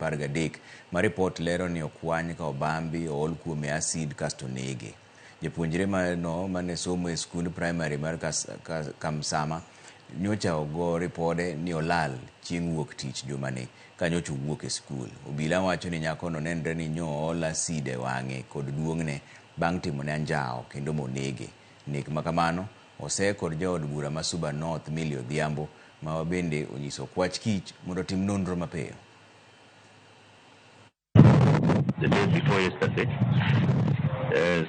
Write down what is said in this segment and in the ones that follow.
13 ma ripot lero ni okwany ka obambi ool kuome acid kasto nege. Japuonjre no mane somo e skund primary mar Kamsama nyocha ogo ripode ni olal chieng' wuok tich jumani ka nyocha owuok e skul. Obila wacho ni nyakono nenre ni nyo ool acid e wang'e kod duong'ne bang' timone anjawo kendo monege. Nek makamano ose kod jaod bura ma Suba North Millie Odhiambo ma bende onyiso Okwach Kich mondo otim nonro mapiyo. The day before yesterday.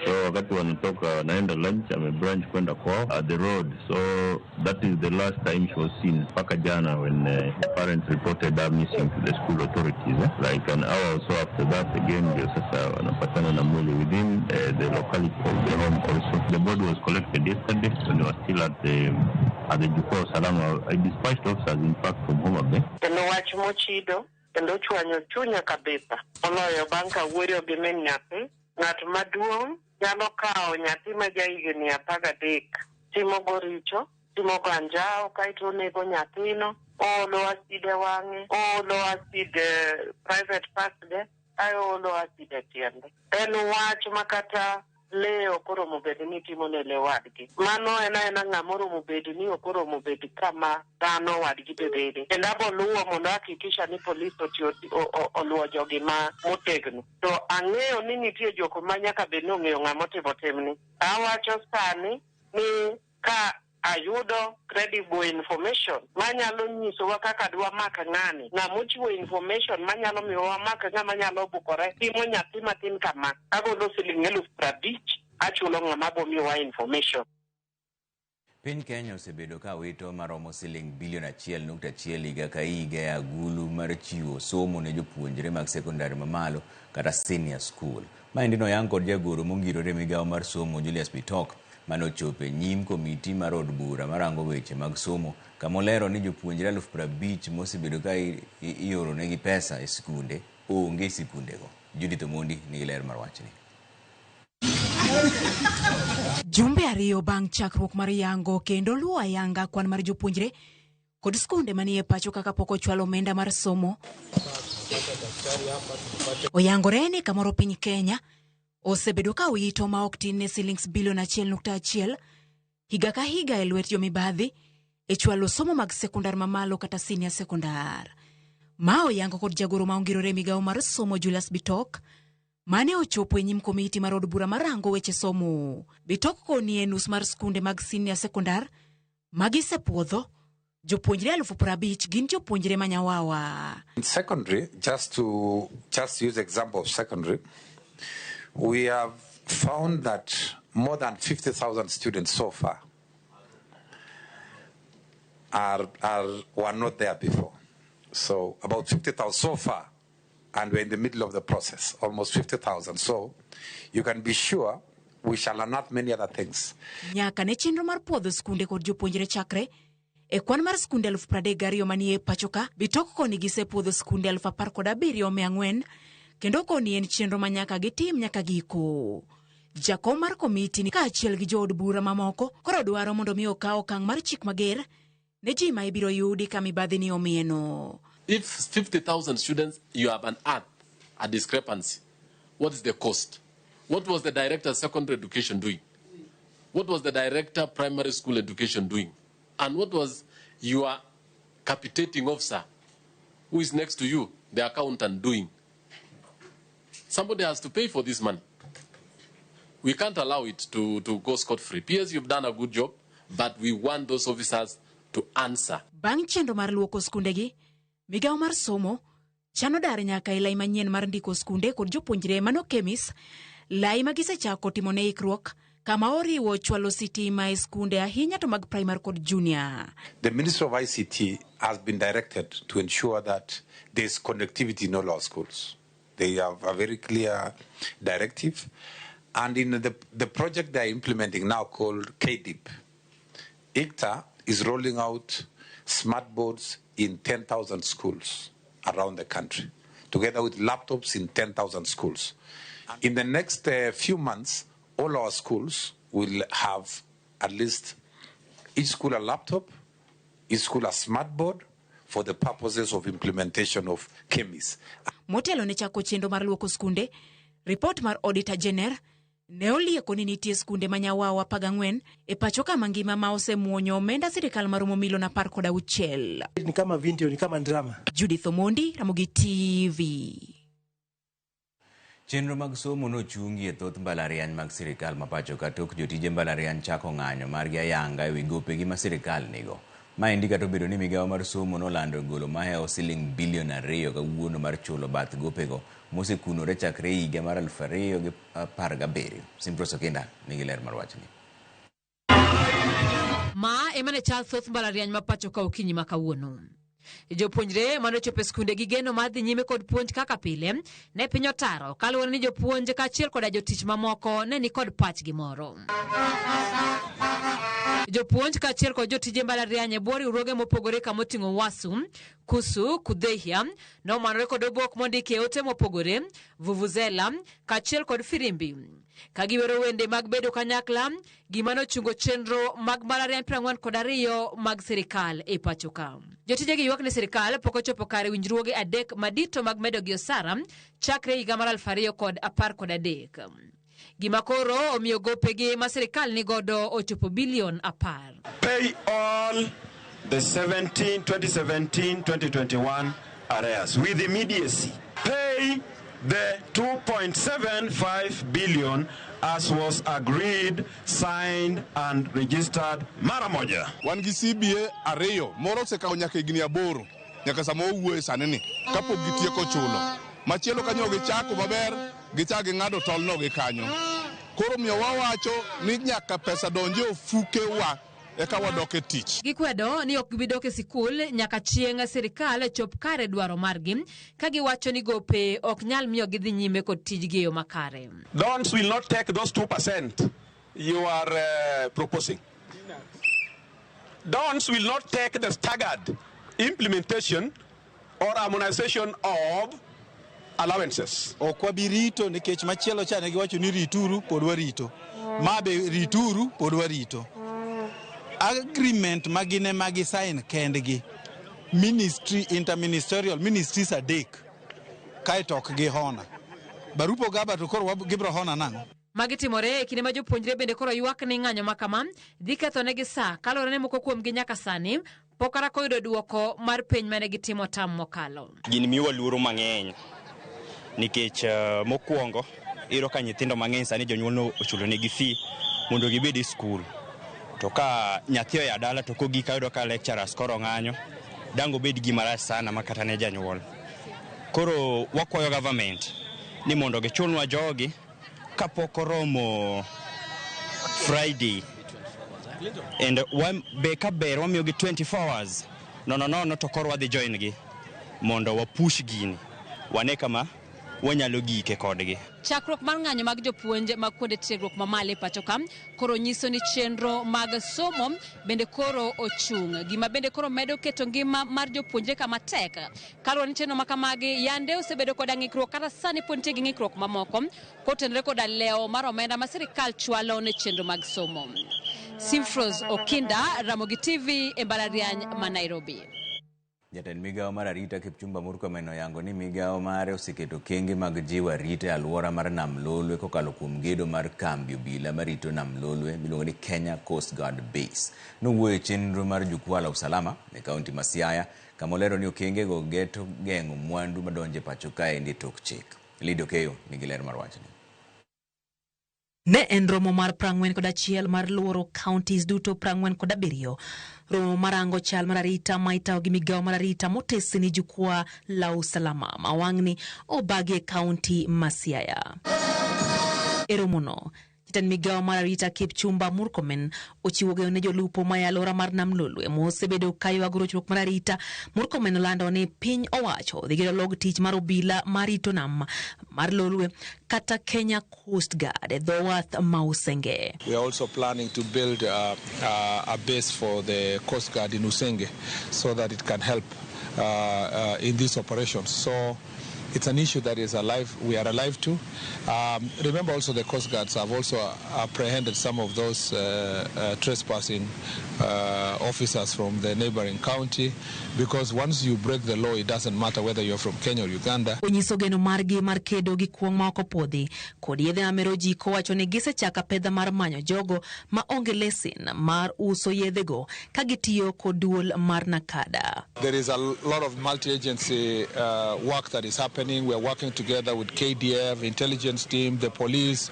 So wakati wanatoka wanaenda lunch, amebranch kwenda kwao at the road. So that is the last time she was seen mpaka jana when parents reported her missing to the school authorities. Like an hour or so after that, again ndio sasa wanapatana na mwili within the locality of the home also. The body was collected yesterday when they were still at the Jukwaa Usalama. I dispatched officers in fact from Homa Bay. Kendo wach mochido kendo chwanyo chunya kabisa moloyo bang' ka wuoyo gi min nyathi. Ng'at maduong' nyalo kawo nyathi ma ja higni 13 timogo richo, timogo anjawo, kaeto onego nyathino, oolo acid e wang'e, oolo acid e private part ge, ae oolo acid e tiende. En wach ma kata lee ok oromo bed ni timo ne lee wadgi. Mano en aena ng'ama oromo bed ni ok oromo bed kama dhano wadgi be bede. Kendo abo luwo mondo hakikisha ni polis otiyo oluwo jogi ma motegno. To ang'eyo ni nitie jok ma nyaka bed ni ong'eyo ng'ama otimo timni. Awacho sani ni ka ayudo credible information manyalo nyisowa kaka dwamak ng'ani, ng'ama ochiwo information manyalo miyo wamak ng'ama nyalo bukore timo nyathi matin kama, agolo siling 50,000 achulo ng'ama bo miyowa information. Piny Kenya osebedo ka wito maromo siling bilion 1.1 higa ka higa e agulu mar chiwo somo ne jopuonjre mag sekondari mamalo kata senior school. Maendi noyang kod jagoro mongirore e migawo mar somo Julius Bitok mane ochopo e nyim komiti mar od bura marango weche mag somo kama olero ni jopuonjre 50,000 mosebedo ka ioronegi pesa e skunde onge e sikundego. Judith Omondi nigi ler mar wachni. Jumbe 2 bang' chakruok mar yango kendo luwo ayanga kwan mar jopuonjre kod skunde manie pacho kaka pok ochwalo omenda mar somo. Oyangore ni kamoro piny Kenya osebedo ka owito ma ok tin ne silings bilion 1.1 higa ka higa e lwet jomibadhi e chwalo somo mag sekondar mamalo kata senior sekondar. Ma oyango kod jagoro ma ongirore e migawo mar somo Julius Bitok mane ochopo e nyim komiti mar od bura marango weche somo. Bitok koni e nus mar skunde mag senior sekondar magisepuodho jopuonjre 50,000 gin jopuonjre manyawawa. In secondary, just to just use example of secondary, we have found that more than 50,000 students so far were not there before. So about 50,000 so far, and we're in the middle of the process, almost 50,000. So you can be sure we shall unearth many other things. Nyaka ne chenro mar puodho skunde kod jopuonjre chakre e kwan mar skunde 32,000 manie pacho ka, Bitok koni gisepuodho skunde 17,400 kendo koni en chenro ma nyaka gitim nyaka giko. Jakom mar komiti ni kaachiel gi jood bura mamoko koro dwaro mondo mi okaw okang' mar chik mager ne ji ma ibiro yudi ka mibadhi ni omieno. If 50,000 students, you have unearthed a discrepancy, what is the cost? What was the director of secondary education doing? What was the director primary school education doing? And what was your capitating officer, who is next to you, the accountant, doing? Somebody has to pay for this money. We can't allow it to go scot-free. PS, you've done a good job, but we want those officers to answer. Bang' chenro mar luoko skundegi, migawo mar somo chano dar nyaka e lai manyien mar ndiko skunde kod jopuonjre mano KEMIS, lai ma gisechako timo ne ikruok kama oriwo chwalo sitima e skunde ahinya to mag primary kod junior. The Ministry of ICT has been directed to ensure that there is connectivity in all our schools. They have a very clear directive. And in the project they are implementing now called KDIP, ICTA is rolling out smart boards in 10,000 schools around the country, together with laptops in 10,000 schools. In the next few months, all our schools will have at least each school a laptop, each school a smart board, for the purposes of implementation of KEMIS. Motelo ne chako chenro mar luoko skunde, ripot mar Auditor General ne olieko ni nitie skunde ma nyawawa 14 e pacho ka mangima ma osemuonyo omenda sirikal maromo milion 16. Ni kama video, ni kama drama. Judith Omondi, Ramogi TV. Chenro mag somo nochungi e thoth mbalariany mag sirikal ma pacho ka tok jotije mbalariany chako ng'anyo margi ayanga ewi gopegi ma sirikal nigo. Maendi kata obedo ni migawo mar somo nolando golo mahewo siling bilion 2 kawuono mar chulo bath gopego mosekunore chakre higa mar 2017. Simprose Okinda nigi ler mar wachni. Ma ema ne chal thoth mbalariany ma pacho ka okinyi ma kawuono. Jopuonjre manochopo e skunde gi geno mar dhi nyime kod puonj kaka pile ne piny otaro kaluwore ni jopuonj kaachiel koda jotich mamoko ne ni kod pachgi moro. Jopuonj kaachiel kod jotije mbalariany e bwo riwruoge mopogore kamoting'o Wasu, Kusu, Kudhehia nomanore kod obok mondiki e ote mopogore, vuvuzela kaachiel kod firimbi. Ka giwero wende mag bedo kanyakla, gima nochungo chenro mag mbalariany 42 mag sirikal e pacho ka. Jotije gi ywak ni sirikal pok ochopo kare winjruoge 3 madito mag medo gi osara chakre higa mar 2013. Gima koro omiyo gopegi ma sirikal nigodo ochopo bilion 10. Pay all the 2017, 2021 arrears with immediacy. Pay the 2.75 billion as was agreed, signed and registered mara moja. Wan gi CBA 2 moro osekawo nyaka higni 8 nyaka sama owuoye sani ni kapok gitieko chulo. Machielo kanyo gichako maber, gichako ging'ado tolno gi kanyo. Koro miyo wawacho ni nyaka pesa donje ofukewa eka wadok e tich. Gikwedo ni ok gibi dok e sikul nyaka chieng' sirikal chop kare dwaro margi, ka giwacho ni gope ok nyal miyo gidhi nyime kod tijgi e yo makare. Dons will not take those 2% you are proposing. Dons will not take the staggered implementation or harmonization of allowances. Ok wabi rito nikech machielo cha ne giwacho ni rituru pod warito. Ma be rituru pod warito. Agreement magine magi sign kendgi. Ministry, interministerial ministries 3 kaeto ok gihona. Barupo gaba to koro gibro hona nang'o? Magi timore e kinde ma jopuonjre bende koro ywak ni ng'anyo ma kama dhi kethonegi sa kaluwore ni moko kuomgi nyaka sani pok kata koyudo duoko mar penj mane gitimo tam mokalo. Gini miyowa luoro mang'eny nikech mokwongo iyudo ka nyithindo mang'eny sani jonyuol no ochulo negi fee mondo gibed e skul. To ka nyathi oya dala to kogik ayudo ka lecturers koro ng'anyo, dang' obed gima rach sana ma kata ne janyuol. Koro wakwayo government ni mondo gichulnwa jogi kapok oromo Friday. And be ka ber wamiyogi 24 hours. Nono to koro wadhi join gi mondo wapush gini. Wane kama wanyalo gike kodgi. Chakruok mar ng'anyo mag jopuonj mag kuonde tiegruok mamalo e pacho ka koro nyiso ni chenro mag somo bende koro ochung', gima bende koro medo keto ngima mar jopuonjre kama tek. Kaluwore ni chenro makamagi yande osebedo koda ng'ikruok kata sani pod nitie gi ng'ikruok mamoko kotenore koda lewo mar omenda ma sirikal chwalo ne chenro mag somo. Simfros Okinda, Ramogi TV e mbalariany ma Nairobi. Jatend migawo mar arita Kipchumba Murkomen oyango ni migawo mare oseketo kenge mag jiwo arita e alwora mar Nam Lolwe kokalo kuom gedo mar kambi obila marito Nam Lolwe miluongo ni Kenya Coast Guard Base. Nowuoyo e chenro mar jukwaa la usalama e kaunti ma Siaya kama olero ni okengego geto geng'o mwandu madonjo e pacho kaendi e tok chik. Lido Keyo nigi ler mar wachni. Ne en romo mar 41 mar luoro counties duto 47. Romo marango chal mar arita ma itayo gi migawo mar arita motesi ni jukwaa la usalama ma wang'ni obagi e kaunti ma Siaya. E romono, jatend migawo mar arita Kipchumba Murkomen ochiwo geno ne jolupo ma e alwora mar Nam Lolwe mosebedo ka ywago rochruok mar arita. Murkomen olando ni piny owacho dhi gedo log tich mar obila marito nam mar Lolwe kata Kenya Coast Guard e dho wath ma Usenge. We are also planning to build a base for the Coast Guard in Usenge so that it can help in these operations. So It's an issue that is alive, we are alive to. Remember also the Coast Guards have also apprehended some of those trespassing officers from the neighboring county, because once you break the law, it doesn't matter whether you're from Kenya or Uganda. Onyiso geno margi mar kedo gi kuong' ma ok opwodhi kod yedhe mamero ji kowacho ni gisechako apedha mar manyo jogo ma onge lesen mar uso yedhego ka gitiyo kod duol mar NACADA. There is a lot of multi-agency work that is happening. We are working together with KDF, intelligence team, the police,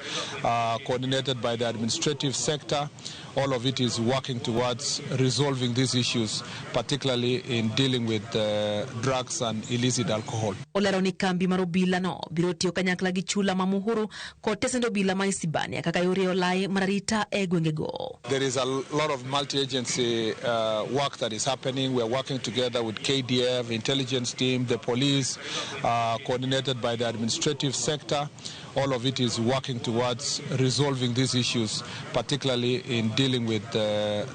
coordinated by the administrative sector. All of it is working towards resolving these issues, particularly in dealing with drugs and illicit alcohol. Olero ni kambi mar obila no biro tiyo kanyakla gi chula ma Muhuru kod tesend obila ma Isibania kaka yore olai mar arita e gwengego. There is a lot of multi-agency work that is happening. We are working together with KDF, intelligence team, the police, coordinated by the administrative sector. All of it is working towards resolving these issues, particularly in dealing with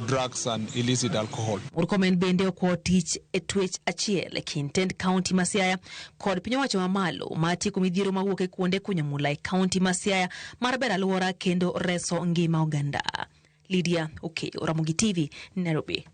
drugs and illicit alcohol. Murkomen bende okwayo tich e twech achiel e kind tend kaunti ma Siaya kod piny owacho mamalo mar tieko midhiero mawuok e kuonde kunyo mula e kaunti ma Siaya mar bero alwora kendo reso ngima oganda. Lydia Okeyo, Ramogi TV, Nairobi.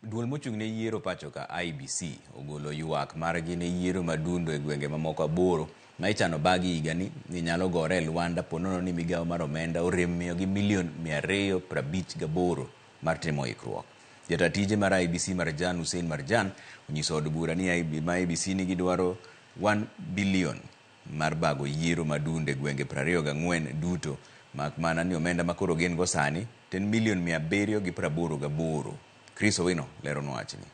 Duol mochung' ne yiero pacho ka IEBC ogolo ywak margi ne yiero madundo e gwenge mamoko 8 ma ichano bagi higani ni nyalo gore e lwanda ponono ni migawo mar omenda orem miyogi milion 258 mar timo ikruok. Jata tije mar IEBC Marjan Hussein Marjan onyiso od bura ni IEBC nigi dwaro 1 billion mar bago yiero madundo e gwenge 24 duto, mak mana ni omenda makoro gin go sani ten milion 788. Chris Owino lero wachni.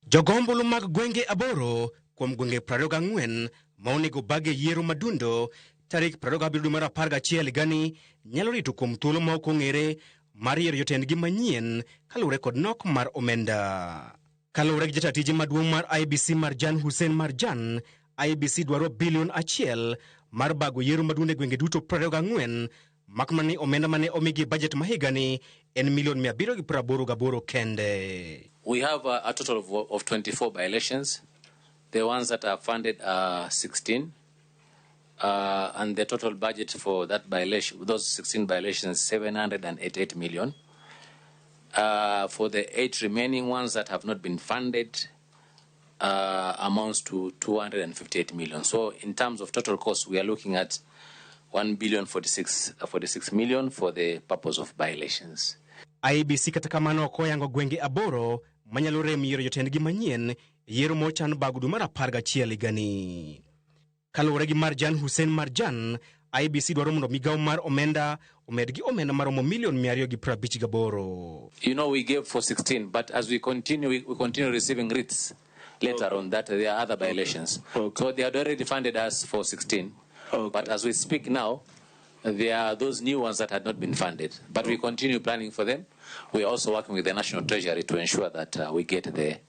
Jogombulu mag gwenge 8 kuom gwenge 24 ma onego bage yiero madundo tarik 27 dwe mar 11 higani nyalo rito kuom thuolo ma ok ong'ere mar yiero jotendgi manyien kaluwore kod nok mar omenda. Kaluwore gi jata tije maduong' mar IEBC Marjan Hussein Marjan, IEBC dwaro bilion 1 mar bago yiero madundo e gwenge duto 24, mak mana ni omenda mane omigi budget ma higani en milion 788 kende. We have a total of 24 by-elections. The ones that are funded are 16. And the total budget for that by-election, those 16 by-elections, 788 million. For the 8 remaining ones that have not been funded, amounts to 258 million. So in terms of total cost, we are looking at 1 billion 46 million for the purpose of by-elections. IEBC kata kamano ok oyango gwenge 8 manyalo rem yiero jotendgi manyien yiero mochan bago dwe mar 11 higani. Kaluwore gi Marjan Hussein Marjan, IEBC dwaro mondo migawo mar omenda omed gi omenda maromo milion 258. You know, we gave for 16, but as we continue, we continue receiving writs later on that there are other by-elections. Okay. So they had already funded us for 16. Okay. But as we speak now, there are those new ones that had not been funded. But we continue planning for them. We are also working with the National Treasury to ensure that we get the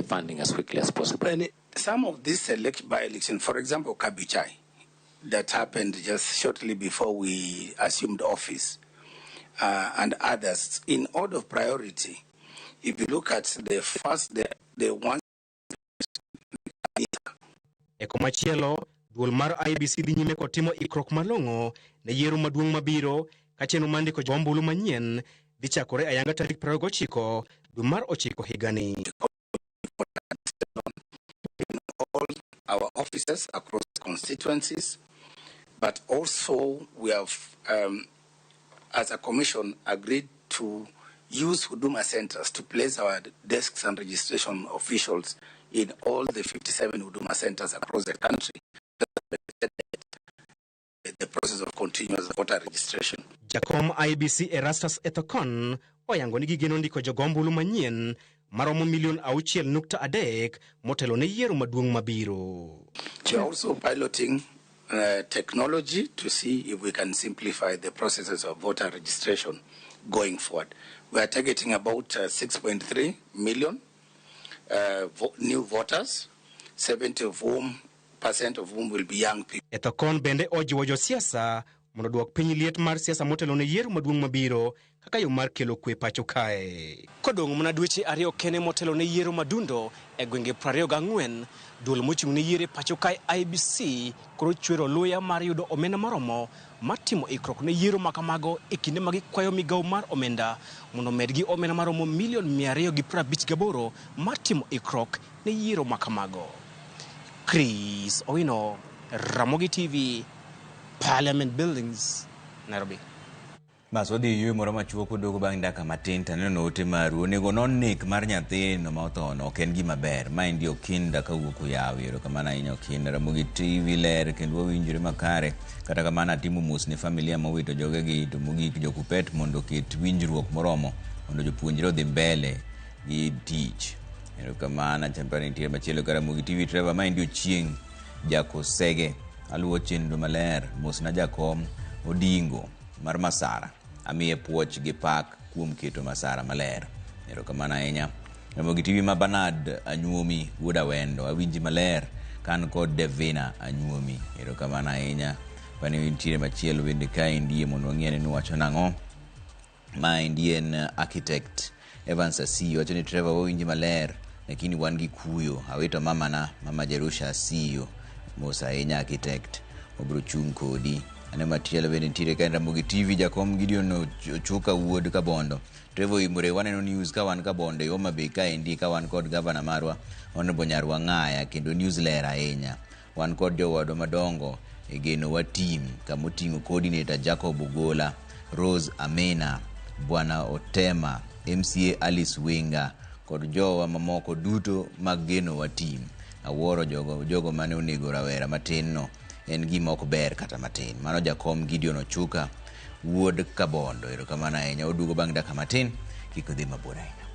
funding as quickly as possible. And some of these select by-elections, for example, Kabichai, that happened just shortly before we assumed office, and others, in order of priority, if you look at the first, the ones... E komachielo, duol mar IEBC dhi nyime kod timo ikruok malong'o ne yiero maduong' mabiro ka chenro mar ndiko jombulu manyien dhi chakore ayanga tarik 29 dwe mar 9 higani. All our offices across constituencies, but also we have, as a commission, agreed to use Huduma centers to place our desks and registration officials in all the 57 Huduma centers across the country. The process of continuous voter registration. Jakom IEBC Erastus Ethekon oyango ni gigeno ndiko jogombulu manyien maromo milion 6.3 motelo ne yiero maduong' mabiro. We are also piloting technology to see if we can simplify the processes of voter registration going forward. We are targeting about 6.3 million new voters, 70% of whom will be young people. Ethekon bende ojiwo josiasa mondo duok piny liet mar siasa motelo ne yiero maduong' mabiro kaka yo mar kelo kwe pacho kae. Kodong' mana dweche 2 kende motelo ne yiero madundo e gwenge 24, duol mochung' ne yiero e pacho kae IEBC koro chwero luya mar yudo omenda moromo mar timo ikruok ne yiero makamago e kinde ma gikwayo migawo mar omenda mondo omedgi omenda maromo milion 258 mar timo ikruok ne yiero makamago. Chris Owino, Ramogi TV, Parliament Buildings, Nairobi. Bas wadhi e yueyo moro machuok waduogo bang' dakika matin to aneno ote maru. Onego non nek mar nyathino ma othono ok en gima ber. Maendi Okinda kawuok Uyawi. Erokamano ahinya Okinda. Ramogi TV ler kendo wawinjore makare. Kata kamano atimo mos ne familia mowito jogegi to mogik jokupet mondo oket winjruok moromo mondo jopuonjre odhi mbele gi tich. Erokamano achamba nitie machielo ka Ramogi TV Trevor. Maendi Ochieng' Jakosege. Aluwo chenro maler. Mosna jakom Odingo mar Masara. Amiye puoch gi pak kuom keto Masara maler. Erokamano ahinya. Ramogi TV ma Bernard Anyuomi wuod Awendo. Awinji maler kan kod Devina Anyuomi. Erokamano ahinya. Pani nitiere machielo bende kaendi mondo wang'e ni wacho nang'o. Maendi en architect Evans Asiyo. Wacho ni Trevor wawinji maler lakini wan gi kuyo. Awito mamana, mama Jerusha Asiyo. Mos ahinya architect. Wabiro chung' kodi. Ane machielo bende nitiere ka en Ramogi TV jakom Gideon Ochuka wuod Kabondo. Trevor Imore waneno news ka wan Kabondo e Homa Bay kaendi ka wan kod gavana marwa Honorable Nyarwa Ng'aya kendo news ler ahinya. Wan kod jowadwa madongo e geno wa team kamoting'o coordinator Jacob Ogola, Rose Amina, Bwana Otema, MCA Alice Winga kod jowa mamoko duto mag geno wa team. Awuoro jogo mane onego rawera matin no. En gima ok ber kata matin. Mano jakom Gideon Ochuka wuod Kabondo. Erokamano ahinya. Oduogo bang' dakika matin. Kik odhi mabor ahinya.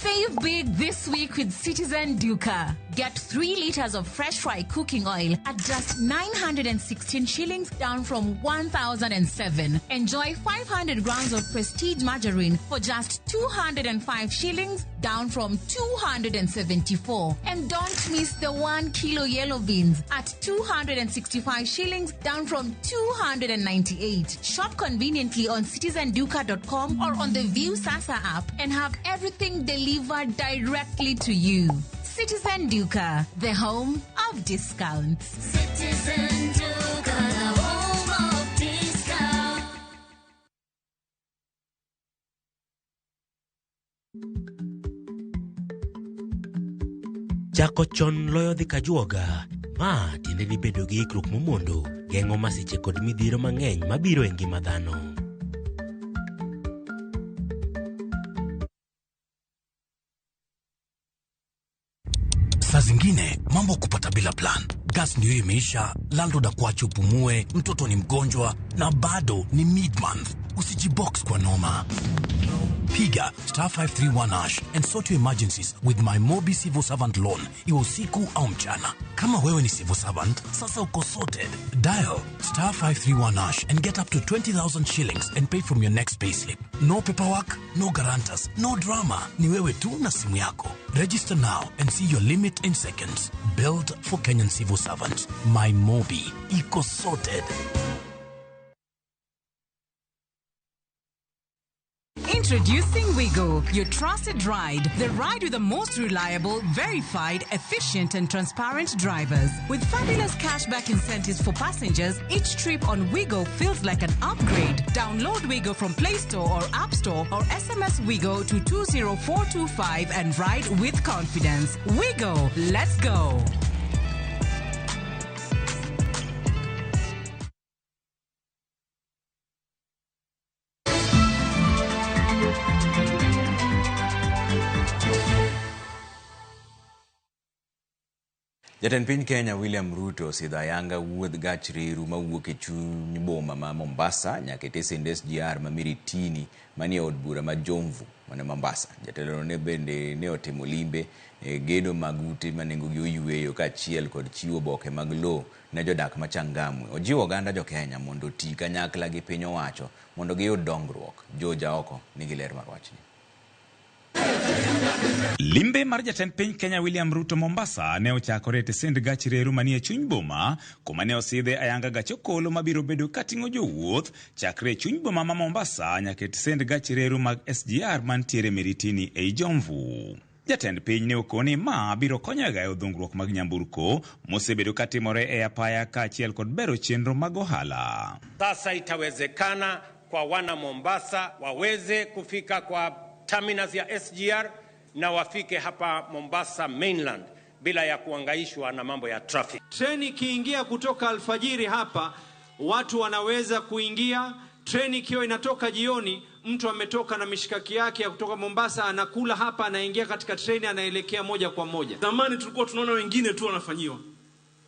Save big this week with Citizen Duka. Get 3 liters of fresh fry cooking oil at just 916 shillings, down from 1,007. Enjoy 500 grams of Prestige margarine for just 205 shillings, down from 274. And don't miss the 1 kilo yellow beans at 265 shillings, down from 298. Shop conveniently on citizenduka.com or on the View Sasa app and have everything delivered directly to you. Citizen Duka, the home of discounts. Citizen Duka, the home of discounts. Chako chon loyo dhi kajuoga. Ma tiende ni bedo gi ikruok momondo geng'o masiche kod midhiero mang'eny mabiro e ngima dhano. Saa zingine mambo kupata bila plan. Gas ndio imeisha, landlord akuache upumue, mtoto ni mgonjwa na bado ni mid-month. Usijibox kwa noma. Piga star 531 hash and sort your emergencies with my Mobi Civil Servant Loan, iwe usiku au mchana. Kama wewe ni civil servant, sasa uko sorted. Dial star 531 hash and get up to 20,000 shillings and pay from your next payslip. No paperwork, no guarantors, no drama. Ni wewe tu na simu yako. Register now and see your limit in seconds. Build for Kenyan civil servants. My Mobi. Iko sorted. Introducing Wigo, your trusted ride. The ride with the most reliable, verified, efficient and transparent drivers. With fabulous cashback incentives for passengers, each trip on Wigo feels like an upgrade. Download Wigo from Play Store or App Store or SMS Wigo to 20425 and ride with confidence. Wigo, let's go. Jatend piny Kenya William Ruto osidho ayanga wuodh gach reru mawuok e chuny boma ma Mombasa nyaka e tesend SGR ma Miritini manie od bura ma Jomvu mane Mombasa. Jatelono ne bende ne otimo limbe e gedo mag ute ma nengogi oyueyo kaachiel kod chiwo oboke mag lowo ne jodak ma Changamwe. Ojiwo oganda jo Kenya mondo oti kanyakla gi piny owacho mondo giyud dongruok. George Aoko nigi ler mar wachni. Limbe mar jatend piny Kenya William Ruto Mombasa ne ochakore e tesend gach reru manie chuny boma, kuma ne osidhe ayanga gach okolo mabiro bedo kating'o jowuoth chakre e chuny boma ma Mombasa nyaka e tesend gach reru mag SGR mantiere Miritini ei Jomvu. Jatend piny ne okoni ma biro konyo e gayo dhungruok mag nyamburko mosebedo katimore e apaya kaachiel kod bero chenro mag ohala. Sasa itawezekana kwa wana Mombasa waweze kufika kwa terminus ya SGR na wafike hapa Mombasa mainland bila ya kuangaishwa na mambo ya traffic. Treni ikiingia kutoka alfajiri hapa watu wanaweza kuingia. Treni ikiwa inatoka jioni, mtu ametoka na mishikaki yake ya kutoka Mombasa, anakula hapa, anaingia katika treni, anaelekea moja kwa moja. Zamani tulikuwa tunaona wengine tu wanafanyiwa,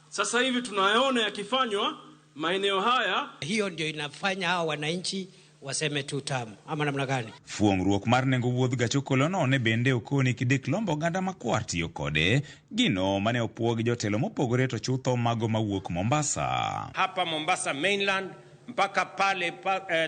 sasa hivi tunayaona yakifanywa maeneo haya. Hiyo ndio inafanya hawa wananchi waseme tu tamu ama namna gani? Fuong'ruok mar nengo wuodh gach okolono ne bende okoni kidek lombo oganda makwar tiyo kode, gino mane opuo gi jotelo mopogore to chutho mago mawuok Mombasa. Hapa Mombasa mainland mpaka pale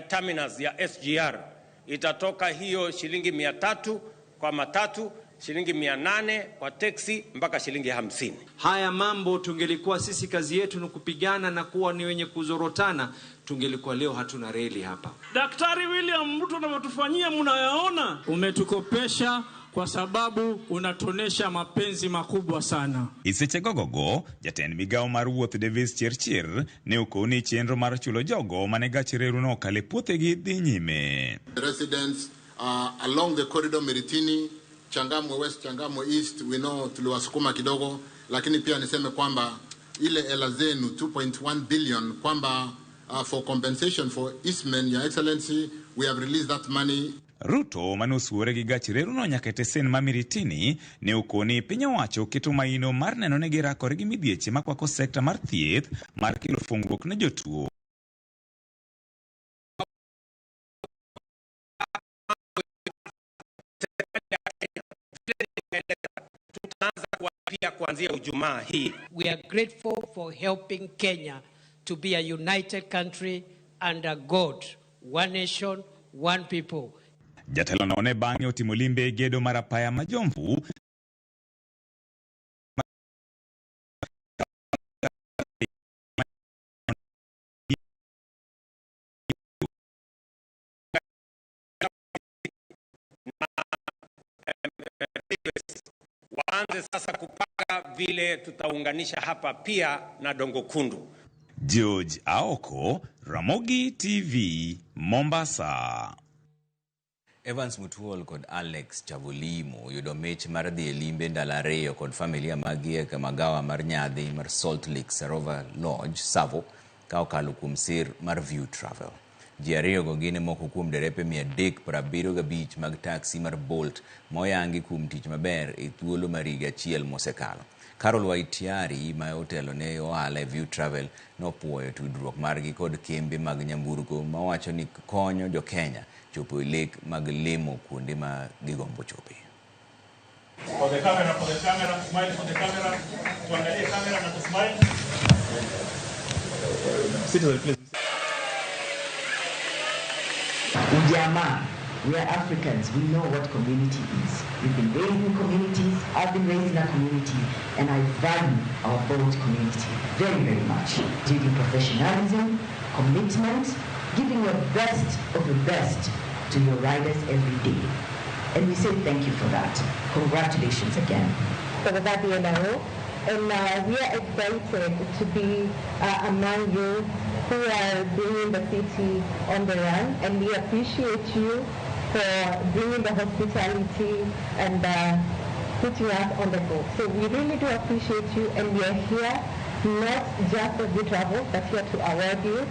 terminus ya SGR itatoka hiyo shilingi 300 kwa matatu, shilingi 800 kwa teksi mpaka shilingi 50. Haya mambo tungelikuwa sisi kazi yetu ni kupigana na kuwa ni wenye kuzorotana, tungelikuwa leo hatuna reli hapa. Daktari William Ruto anavyotufanyia mnayaona. Umetukopesha kwa sababu unatonesha mapenzi makubwa sana. Iseche gogogo, jatend migawo mar wuoth Davis Chirchir ne okoni chenro mar chulo jogo mane gach reru no okalo e puothegi dhi nyime. Residents along the corridor Miritini, Changamwe West, Changamwe East, we know tuliwasukuma kidogo, lakini pia niseme kwamba ile hela zenu 2.1 billion kwamba for compensation for Eastman, Your Excellency, we have released that money. Ruto mane osuore gi gach reruno nyaka e tesen ma Miritini ne okoni piny owacho keto maino mar neno ni girakore gi midhieche makwako sekta mar thieth mar kelo fungruok ne jotuo. Tutaanza kuanzia Ijumaa hii. We are grateful for helping Kenya to be a united country under God, one nation, one people. Jatelo no ne bang'e otimo limbe e gedo mar apaya ma Jomvu waanze sasa kupanga vile tutaunganisha hapa pia na Dongo Kundu. George Aoko, Ramogi TV, Mombasa. Evans Mutuol kod Alex Chavolimo oyudo mich mar dhi e limbe ndalo ariyo kod familia maggi e magawa mar nyadhi mar Salt Lake Sarova Lodge, Savo, ka okalo kuom sir mar View Travel. Ji ariyogo gin moko kuom derepe 375 mag taksi mar Bolt moyangi kuom tich maber e thuolo mar higa achiel mosekalo. Carol Waitiari ma otelo ne ohala e View Travel nopuoyo tudruok margi kod kembe mag nyamburko mawacho ni konyo jo Kenya chopo e lek mag lemo kuonde ma gigombo chope. For the camera, smile for the camera. Tuangalie camera na tusmile. Citizen, please. Ujamaa. We are Africans. We know what community is. We've been raised in communities. I've been raised in a community, and I value our Bolt community very, very much. Due to professionalism, commitment, giving your best of your best to your riders every day. And we say thank you for that. Congratulations again. And we are excited to be among you who are bringing the city on the run, and we appreciate you for bringing the hospitality and putting us on the go. So we really do appreciate you, and we are here not just as we travel, but here to award you.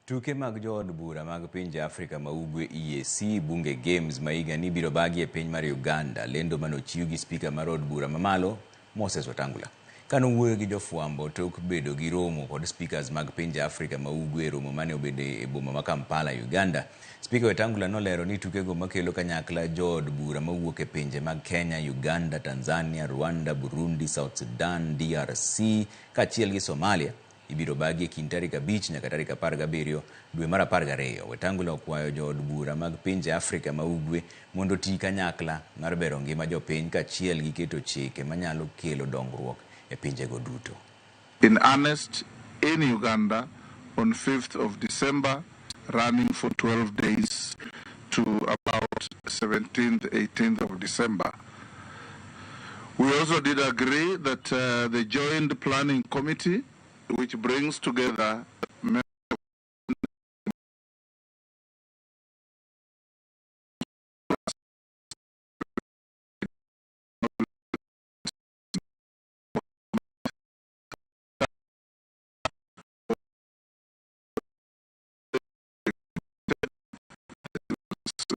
Tuke mag jood bura mag pinje Afrika ma Ugwe EAC Bunge Games ma higani biro bagi e piny mar Uganda. Lendo manochiw gi spika mar od bura mamalo Moses Wetangula. Kanowuoyo gi jofwambo tok bedo gi romo kod speakers mag pinje Afrika ma Ugwe e romo mane obedo e boma ma Kampala, Uganda. Spika Wetangula nolero ni tukego makelo kanyakla jood bura mawuok e pinje mag Kenya, Uganda, Tanzania, Rwanda, Burundi, South Sudan, DRC kaachiel gi Somalia ibiro bagi e kind tarik 5 nyaka tarik 17 dwe mar 12. Wetangula okwayo jood bura mag pinje Afrika ma Ugwe mondo oti kanyakla mar bero ngima jopiny kaachiel gi keto chike manyalo kelo dongruok e pinjego duto. In earnest in Uganda on 5th of December, running for 12 days to about 17th, 18th of December. We also did agree that the Joint Planning Committee, which brings together members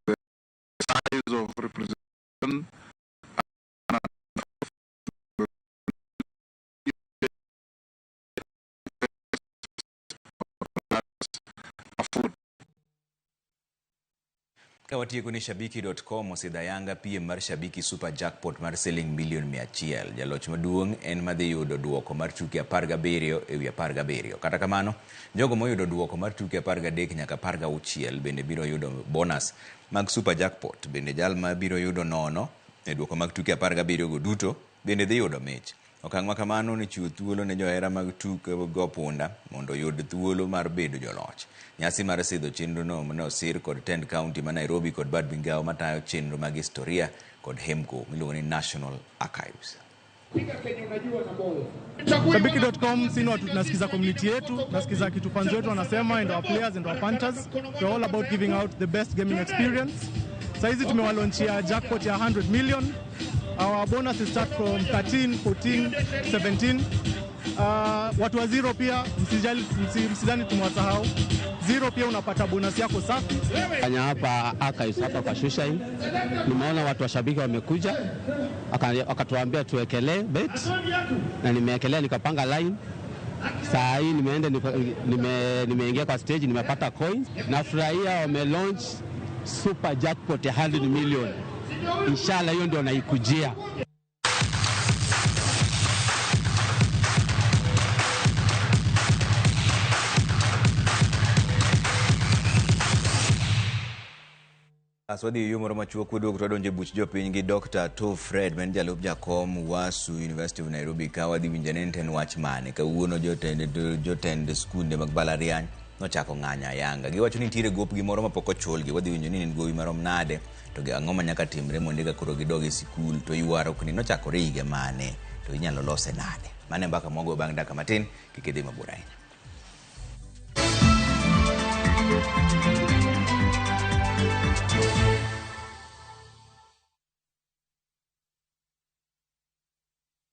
the size of representation Ka watieko ni Shabiki.com osidho ayanga piem mar Shabiki Super Jackpot mar siling milion 100. Jaloch maduong' en madhi yudo duoko mar tuke 17 ewi 17. Kata kamano, jogo moyudo duoko mar tuke 13 nyaka 16 bende biro yudo bonus mag Super Jackpot. Bende jal ma biro yudo nono e duoko mag tuke 17 go duto bende dhi yudo mich. Okang' ma kamano ne chiwo thuolo ne johera mag tuke go punda mondo oyud thuolo mar bedo joloch. Nyasi mar sidho chenrono ne osir kod tend kaunti ma Nairobi kod bad migawo matayo chenro mag historia kod HEMCO miluongo ni National Archives. Shabiki.com sisi watu tunasikiza community yetu, tunasikiza kitu fans wetu wanasema and our players and our punters. We're all about giving out the best gaming experience. Saizi tumewalaunchia jackpot ya 100 million. Our bonuses start from 13, 14, 17. Watu wa zero pia msijali, msidhani tumewasahau. Zero pia unapata bonus yako safi. Fanya hapa archives hapa kwa Shushain. Nimeona watu wa Shabiki wamekuja wakatuambia tuwekelee bet na nimewekelea nikapanga line. Saa hii nimeenda nimeingia kwa stage nimepata coins. Nafurahia wame launch super jackpot ya 100 million. Inshallah hiyo ndio naikujia. Aswadhi yo moro machuok waduogo to wadonjo e buch jopiny gi Dr. To Fred ma en jalup jakom WASU University of Nairobi ka wadhi winjo ane ni to en wach mane. Kawuono jotend skunde mag mbalariany nochako ng'anyo ayanga. Giwacho ni nitiere gopgi moro mapok ochulgi. Wadhi winjo ni en gowi marom nade to ang'o ma nyaka timre mondo eka koro gidog e sikul to ywaruok ni nochakore higa mane to inyalo lose nade. Mano e mbaka mwago bang' dakika matin kik idhi mabor ahinya.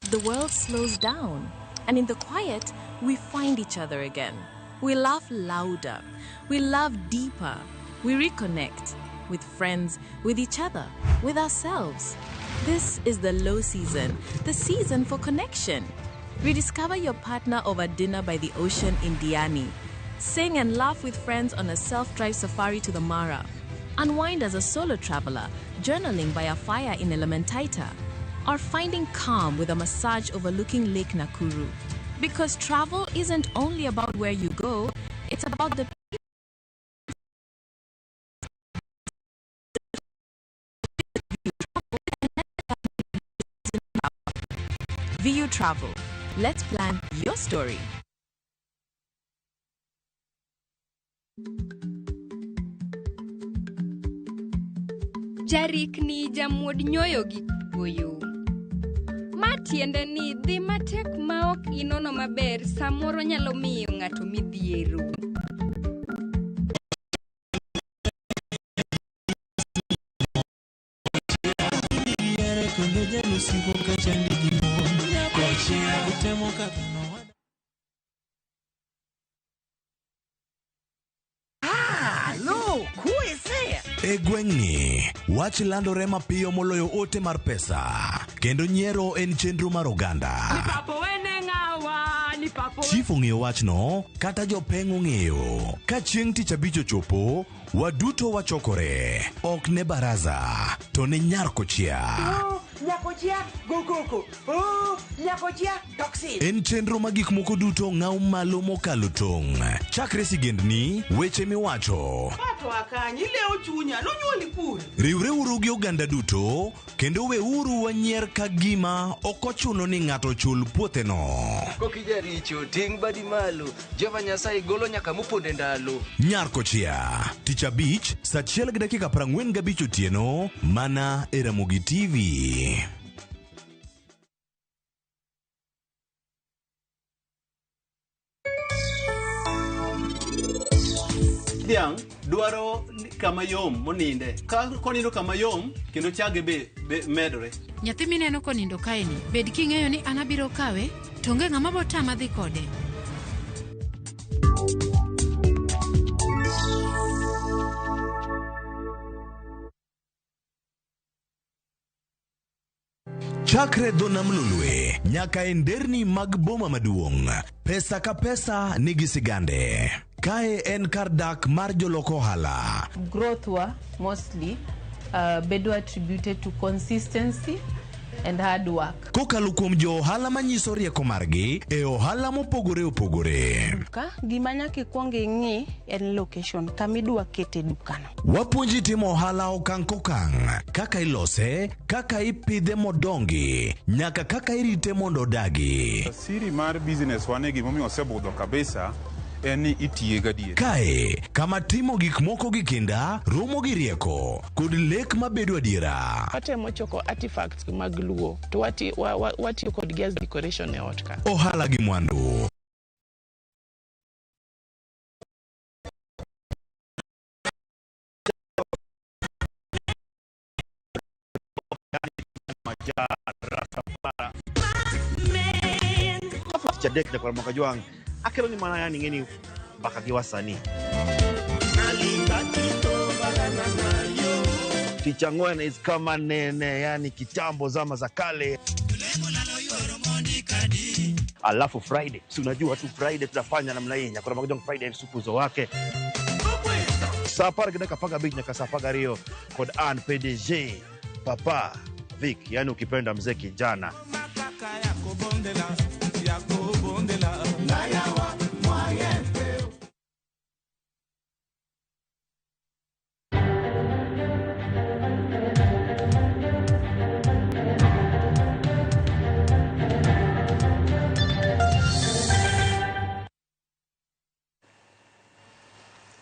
The world slows down, and in the quiet, we find each other again. We laugh louder, we love deeper, we reconnect with friends, with each other, with ourselves. This is the low season, the season for connection. Rediscover your partner over dinner by the ocean in Diani. Sing and laugh with friends on a self-drive safari to the Mara. Unwind as a solo traveler, journaling by a fire in Elementaita, or finding calm with a massage overlooking Lake Nakuru. Because travel isn't only about where you go, it's about the VU Travel. Let's plan your story. Jarikni jamuod nyoyo gi kuoyo. Ma tiende ni dhi matek ma ok inono maber samoro nyalo miyo ng'ato midhiero. E gweng'ni, wach landore mapiyo moloyo ote mar pesa, kendo nyiero en chenro mar oganda. Chief ong'eyo wachno, kata jopeng' ong'eyo. Ka chieng' tich abich ochopo, waduto wachokore. Ok ne baraza, to ne nyar kochia. Nyakochia go koko. Oh, nyakochia toxic. En chenro ma gik moko duto ng'aw malo mokalo tong'. Chakre sigendni, weche miwacho, Pato akanyi ilewo chunya nonyuoli kure. Riwreuru gi oganda duto kendo weuru wanyier ka gima ok ochuno ni ng'ato chul puotheno. Kokijaricho ting' badi malo Jehova Nyasaye golo nyaka moponde ndalo. Nyar Kochia, tich abich, saa achiel gi dakika 45 otieno, mana e Ramogi TV. Dhiang' dwaro kama yom moninde. Ka konindo kama yom kendo chage be, be medore. Nyathi mineno konindo kaeni, bed king'eyo ni an abiro kawe, to onge ng'ama botama dhi kode. Chakre dho nam Lolwe nyaka e nderni mag boma maduong', pesa ka pesa nigi sigande. Kae en kar dak mar jolok ohala. Growth wa mostly bedo attributed to consistency and hard work. Kokalo kuom jo ohala manyiso rieko margi e ohala mopogore opogore. Duka, gima nyaka ikwong ing'i en location kama idwa kete dukano. Wapuonji timo ohala okang' kokang', kaka ilose, kaka ipidhe modongi, nyaka kaka irite mondo odagi. Siri mar business wane gimomiyo osebudho kabisa en ni itiye gadier. Kae, kama timo gik moko gi kinda, romo gi rieko, kod lek mabedo adiera. Watemo choko artifacts mag Luo to watiyo kodgi as decoration e ot ka. Ohala gi mwandu. Tich adek nyakwar Mwaka Jwang' akelo ni mana yani ng'eni mbaka gi wasanii. Tich ang'wen is kama nene, yani kitambo, zama za kale. Alafu Friday, si unajua tu Friday tunafanya namna hii, nyakwar Mwaka Jwang' Friday supuzo wake saa 10:15 nyaka saa 12 kod an PDG Papa Vic, yani ukipenda mzee kijana.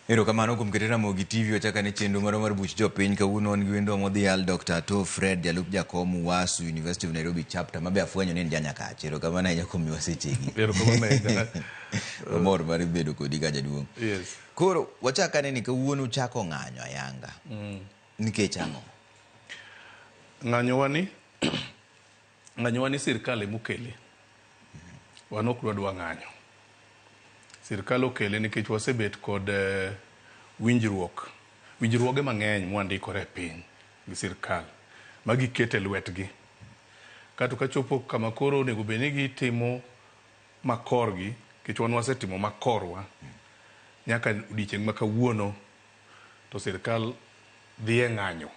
Erokamano kuom kete Ramogi TV wachaka ne chenro marwa mar buch jopiny kawuono wan gi wendo modhial Dr. Ato Fred jalup jakom UASU University of Nairobi chapter mabe afwenyo ni en janyakach. Erokamano ahinya kuom miwa sechegi. Erokamano ahinya. Wamor mar bedo kodi ka jaduong'. Yes. Koro wachak ane ni kawuono uchako ng'anyo ayanga. Nikech ang'o? Ng'anyo wa ni sirkal emokele. Wan ok dwa ng'anyo. Sirkal okele nikech wasebet kod winjruok. Winjruoge mang'eny mwandikore e piny gi sirkal ma gikete lwetgi. Kato kachopo kama koro onego bed ni gitimo makorgi, nikech wan wasetimo makorwa nyaka odiochieng' ma kawuono to sirkal dhi e ng'anyo.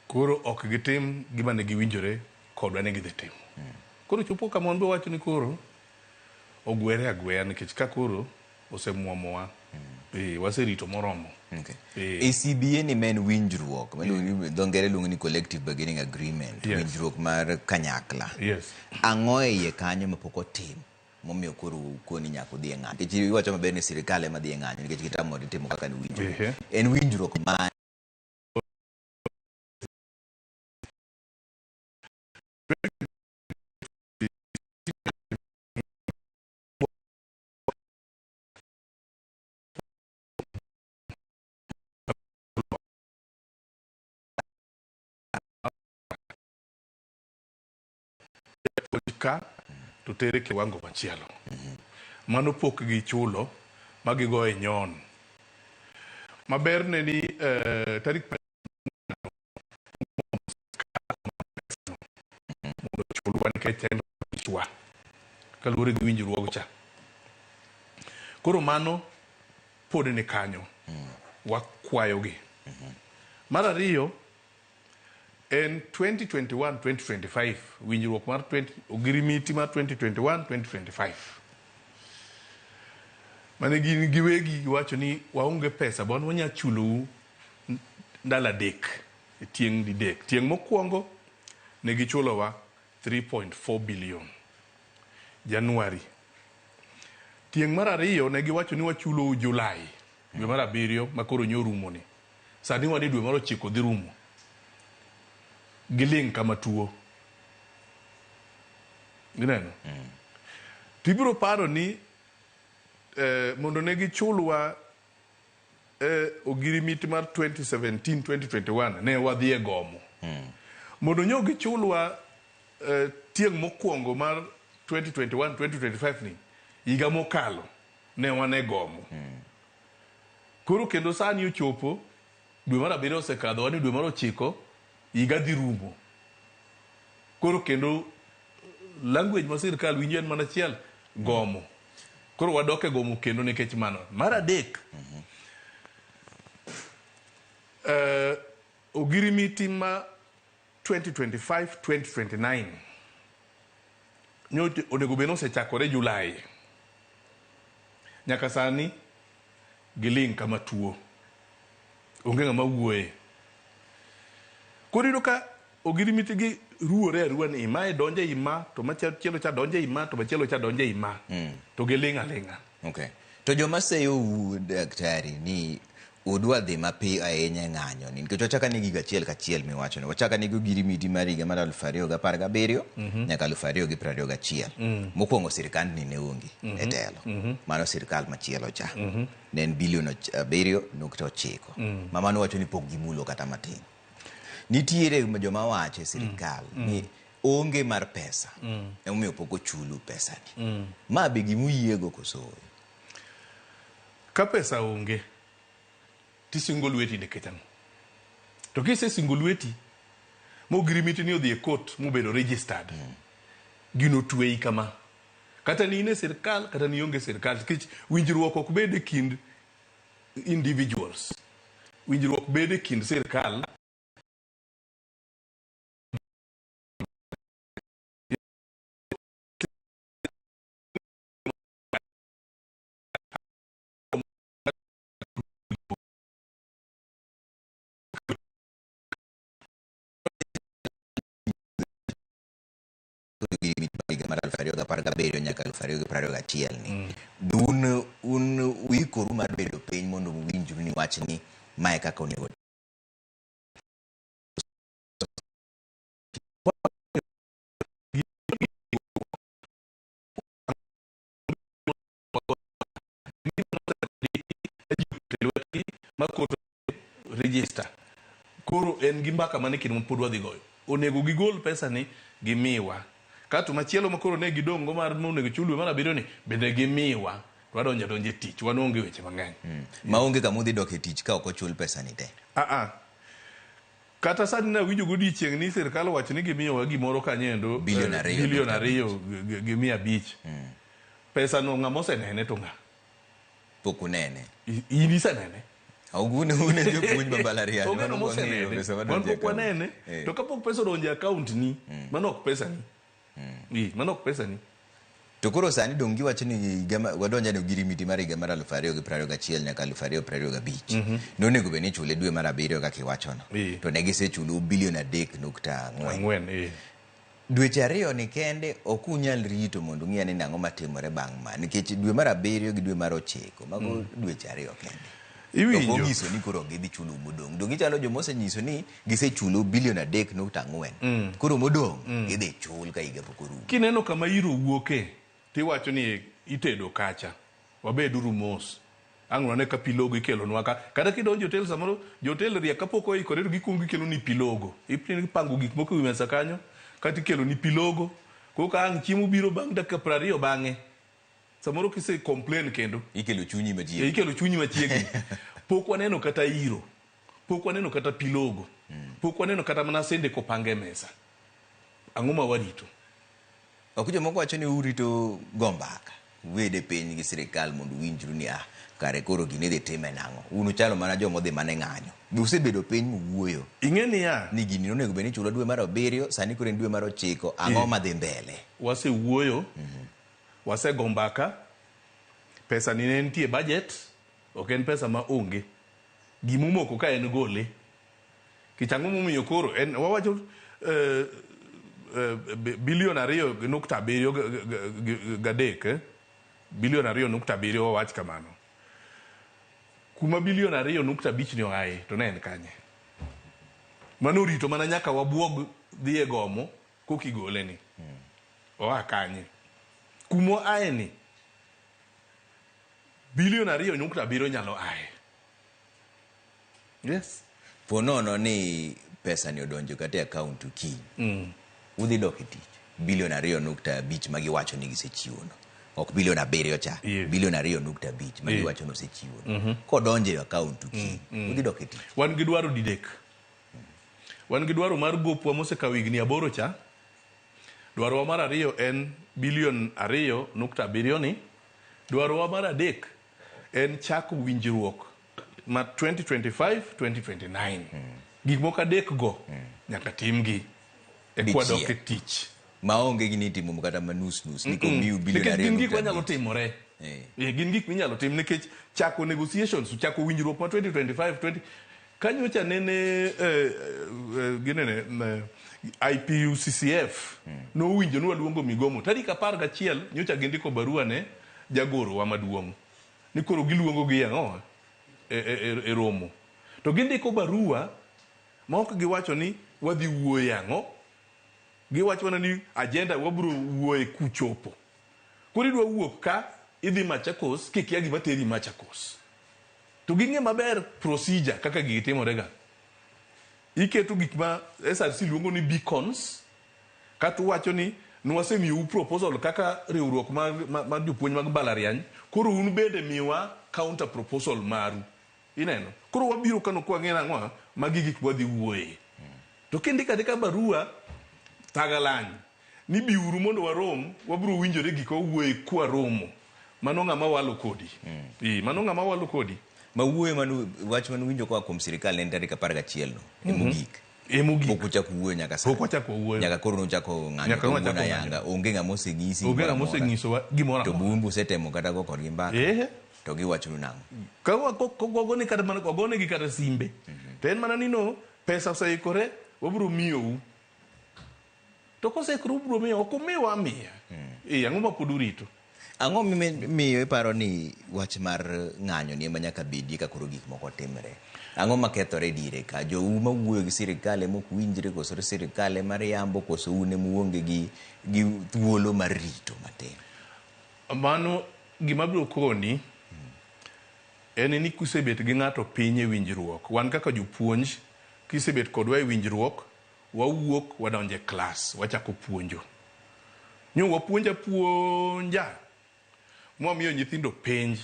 Koro ok gitim gima ne giwinjore kodwa ni gidhi timo. Koro chopo kama wan be wacho ni koro ogwere agweya nikech ka koro osemuomowa. Waserito moromo. Okay. ACBA ni men winjruok, dho ngere luongo ni collective bargaining agreement, Yes. winjruok mar kanyakla. Yes. Ang'o e iye kanyo mapok otim momiyo koro ukoni nyaka udhi e ng'anyo? Nikech iwacho maber ni sirikal ema dhi e ng'anyo nikech gitamore timo kaka ne winjruok. En winjruok mane? Ka to tere kiwango machielo. Mano pok gichulo ma gigoye nyon. Maber ne ni tarik mondo ochulwa nikech en richwa kaluwore gi winjruog cha. Koro mano pod ni kanyo. Wakwayogi. Mar ariyo en 2021-2025 winjruok mar 20 ogirimiti mar 2021-2025 mane gin giwegi giwacho ni waonge pesa bon wanya chulou ndalo adek e tieng' didek. Tieng' mokwongo ne gichulowa 3.4 billion January. Tieng' mar ariyo ne giwacho ni wachulou Julai dwe mar abiriyo ma koro nyorumo ni. Sani wan e dwe mar ochiko dhi rumo. Giling' kama tuo. Ineno? To ibiro paro ni mondo ne gichulwa ogirimiti mar 2017-2021 ne wadhi e gomo. Mondo nyo gichulwa tieng' mokwongo mar 2021-2025 ni higa mokalo ne wan e gomo. Koro kendo sani ochopo dwe mar abiriyo osekadho wan e dwe mar ochiko higa dhi rumo. Koro kendo language ma sirkal winjo en mana achiel gomo. Koro wadok e gomo kendo nikech mano. Mar adek, ogirimiti ma 2025-2029 nyo onego bed ni osechakore Julai. Nyaka sani giling' kama tuo. Onge ng'ama wuoye. Koro iyudo ka ogirimiti gi ruwore aruwa ni mae donjo ei ma to machielo cha donjo ei ma to machielo cha donjo ei ma. To giling' aling'a. Okay. To joma seyou daktari ni udwa dhi mapiyo ahinya e ng'anyo ni nikech wachak ane gigo achiel kachiel miwacho ni wachak ane gi ogirimiti mar higa mar 2017 nyaka 2021. Mokwongo sirkandni ne onge e telo. Mano sirkal machielo cha. Ne en bilion 7.9. Ma mano wacho ni pok gimulo kata matin. Nitiere joma wacho e sirkal ni onge mar pesa. Emomiyo pok ochulu pesani. Ma be gimuyiego koso ooyo? Ka pesa onge tisingo lweti nikech ang'o? To kisesingo lweti mogirimiti ni odhi e court mobedo registered, gino tweyi kama. Kata ni in e sirkal kata ni ionge e sirkal nikech winjruok ok bed e kind individuals. Winjruok bedo e kind sirkal higa mar 2017 nyaka 2021 ni. Be un uikoru mar bedo piny mondo uwinjru ni wach ni mae kaka onego ma register. Koro en gi mbaka mane kinde ma pod wadhi goyo. Onego gigol pesa ni gimiwa. Kato machielo ma koro ne gidong' go mar monego chul dwe mar abiriyo ni bende gimiwa. To wadonjo adonja e tich. Wan onge weche mang'eny. Maonge kama udhi dok e tich ka ok ochul pesa ni te. Kata sani nawinjo godiechieng' ni sirkal owacho ni gimiyowa gimoro kanyo endo Bilion ariyo bilion nukta ariyo gi mia abich. Pesa no ng'ama osenene to ng'a? Pok unene. In isenene? Un un e jopuonj ma mbalariany. Onge Wan ng'ama ok wang'eyo osenene. pesa Wan madonjo e pok account. wanene. To kapok pesa odonjo e account ni, mano ok pesa ni. Mano ok pesa ni. To koro sani dong' giwacho ni higa ma wadonjo e ogirimiti mar higa mar 2021 nyaka 2025. Nonego bed ni ichule dwe mar abiriyo kaka iwachono. To ne gisechulo bilion 3.4. Ang'wen, eh. Dweche ariyo ni kende ok unyal rito mondo ung'i ane ni ang'o matimore bang' ma nikech dwe mar abiriyo gi dwe mar ochiko mago dweche ariyo kende. Iwinjo. To ok onyiso ni koro gidhi chulo modong'. Dong' gichalo joma osenyiso ni gisechulo bilion 3.4. Koro modong' gidhi chul ka higa pok orumo. Kineno kama iro wuoke tiwacho ni itedo kacha. Wabeduru mos. Ang' wane ka pilogo ikelonwa ka. Kata kidonjo e hotel samoro jo hotel riek kapok oikore to gikuongo gikeloni pilogo. Ipango gik moko ewi mesa kanyo kata ikeloni pilogo. Koro ka ang' chiemo biro bang' dakika 20 bang'e. Samoro kise complain kendo. Ikelo chunyi machiegni. Ikelo chunyi machiegni. Pok waneno kata iro, pok waneno kata pilogo, pok waneno kata mana sende kopange mesa. Ang'o ma warito? Ok jomoko wacho ni urito go mbaka, ubed e piny gi sirikal mondo uwinjru ni kare koro gini idhi time nang'o. Un uchalo mana joma odhi mana e ng'anyo. Be usebedo piny muwuoyo? Ing'e niya, ni gini onego bed ni ichulo dwe mar 7, sani koro en dwe mar 9, ang'o madhi mbele? Wasewuoyo, wasego mbaka, pesa ni ne nitie budget, ok en pesa ma onge. Gimomoko ka en gole. Kech ang'o momiyo koro en wawacho bilion 2.7 gadek, bilion 2.7 wawach kamano. Kuma bilion 2.5 ni oaye to ne en kanye? Mano orito mana nyaka wabuog dhi e gomo kokigole ni. Oa kanye? Kuma oaye ni bilion 2.7 nyalo aye. Yes. Po nono ni pesa ni odonjo kata e account kiny. Udhi dok e tich. Bilion 2.5 magiwacho ni gisechiwo no. Ok bilion 7 cha. Bilion 2.5 magiwacho ni osechiwo no. Kodonjo e account kiny, udhi dok e tich. Wan gi dwaro didek. Wan gi dwaro mar gopwa mosekawo higni 8 cha. Dwarowa mar ariyo en bilion 2.7 ni. Dwarowa mar adek en chako winjruok ma 2025-2029. Gik moko adek go nyaka timgi e kwadok e tich. Maonge gini itimo kata ma nus nus ni komiu bilion 2. Gin gik manyalo timore. Gin gik minyalo tim nikech chako negotiations, chako winjruok ma 2025 kanyocha nene ginene IPUCCF nowinjo ni waluongo migomo tarik 11 nyocha gindiko barua ne jagoro wa maduong' ni koro giluongo gi ang'o e romo. To gindiko barua ma ok giwacho ni wadhi wuoye ang'o, giwacho mana ni agenda wabiro wuoye kuchopo. Koro idwa wuok ka idhi Machakos kikia gima teri Machakos. To ging'e maber procedure kaka gigi timore ga. Iketo gik ma SRC luongo ni beacons, kata uwacho ni nwasemiyo u proposal kaka riwruok mar jopuonj mag mbalariany, koro un bende miwa counter proposal maru. Ineno? Koro wabiro kano kwa ng'e nang'o magi gik mwadhi wuoye. To kindiko andika barua tagalany ni biuru mondo warom, wabiro winjore gik wawuoye kwaromo. Mano ng'ama walo kodi. Mano ng'ama walo kodi. Ma wuoyo manu wach manu winjo koa kuom sirikal ne en tarik 11 no. Emogik. Emogik. Pok uchako wuoyo nyaka sani. Pok wachako wuoyo. Nyaka koro nuchako ng'anyo. Nyaka nwachako yanga. Onge ng'ama oseng'isi. Onge ng'ama oseng'isowa gimoro amora. To bumbu usetemo kata go kodgi mbaka. To giwachonu nang'o? Ka wagone kata mana wagonegi kata simbe. To en mana ni no pesa oseikore wabiro miyou. To koseikore ubiro miyo, ok umiwa amiya. Ang'o ma pod urito? Ang'o miyo iparo ni wach mar ng'anyo ni ema nyaka bedie ka koro gik moko timre? Ang'o makethore diere ka? Jou mawuoyo gi sirikal ema ok winjre, koso sirikal ema riambo, koso un ema uonge gi thuolo mar rito matin? Mano gima biro koni en ni kisebet gi ng'ato piny e winjruok. Wan kaka jopuonj, kisebet kodwa e winjruok, wawuok wadonjo e klas, wachako puonjo. Nyo wapuonja puonja mwamiyo nyithindo penj.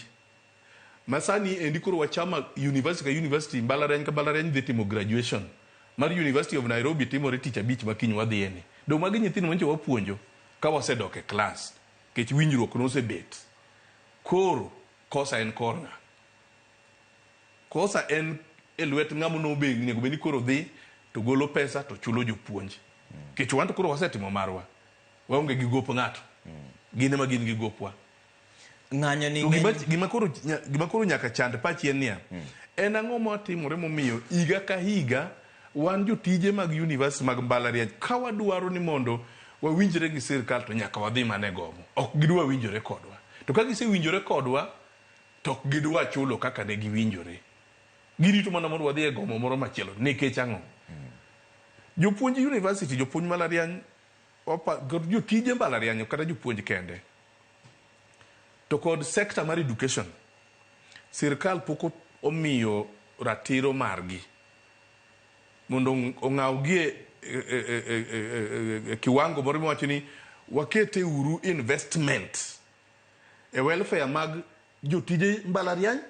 Masani endi koro wachama university ka university, mbalariany ka mbalariany dhi timo graduation. Mar University of Nairobi timore tich abich ma kiny wadhiye ni. Do magi nyithindo manyocha wapuonjo ka wasedok e klas, nikech winjruok nosebet. Koro kosa en kor ng'a? Kosa en e lwet ng'ama onego bed ni koro dhi to golo pesa to chulo jopuonj. Nikech wan to koro wasetimo marwa. Waonge gi gop ng'ato. Gin ema gin gi gopwa. Ng'anyo ni gima koro nyaka chand pachi en niya. En ang'o matimore momiyo higa ka higa wan jotije mag university mag mbalariany ka wadwaro ni mondo wawinjre gi sirkal to nyaka wadhi mana e gomo. Ok gidwa winjore kodwa. To ka gisewinjore kodwa to ok gidwa chulo kaka ne giwinjore. Girito mana mondo wadhi e gomo moro machielo. Nikech ang'o? Jopuonj university, jopuonj mbalariany, jotije mbalariany kata jopuonj kende. To kod sector mar education, sirkal pok omiyo ratiro margi mondo ong'awgi e kiwango moro miwacho ni wakete uru investment e welfare mag jotije mbalariany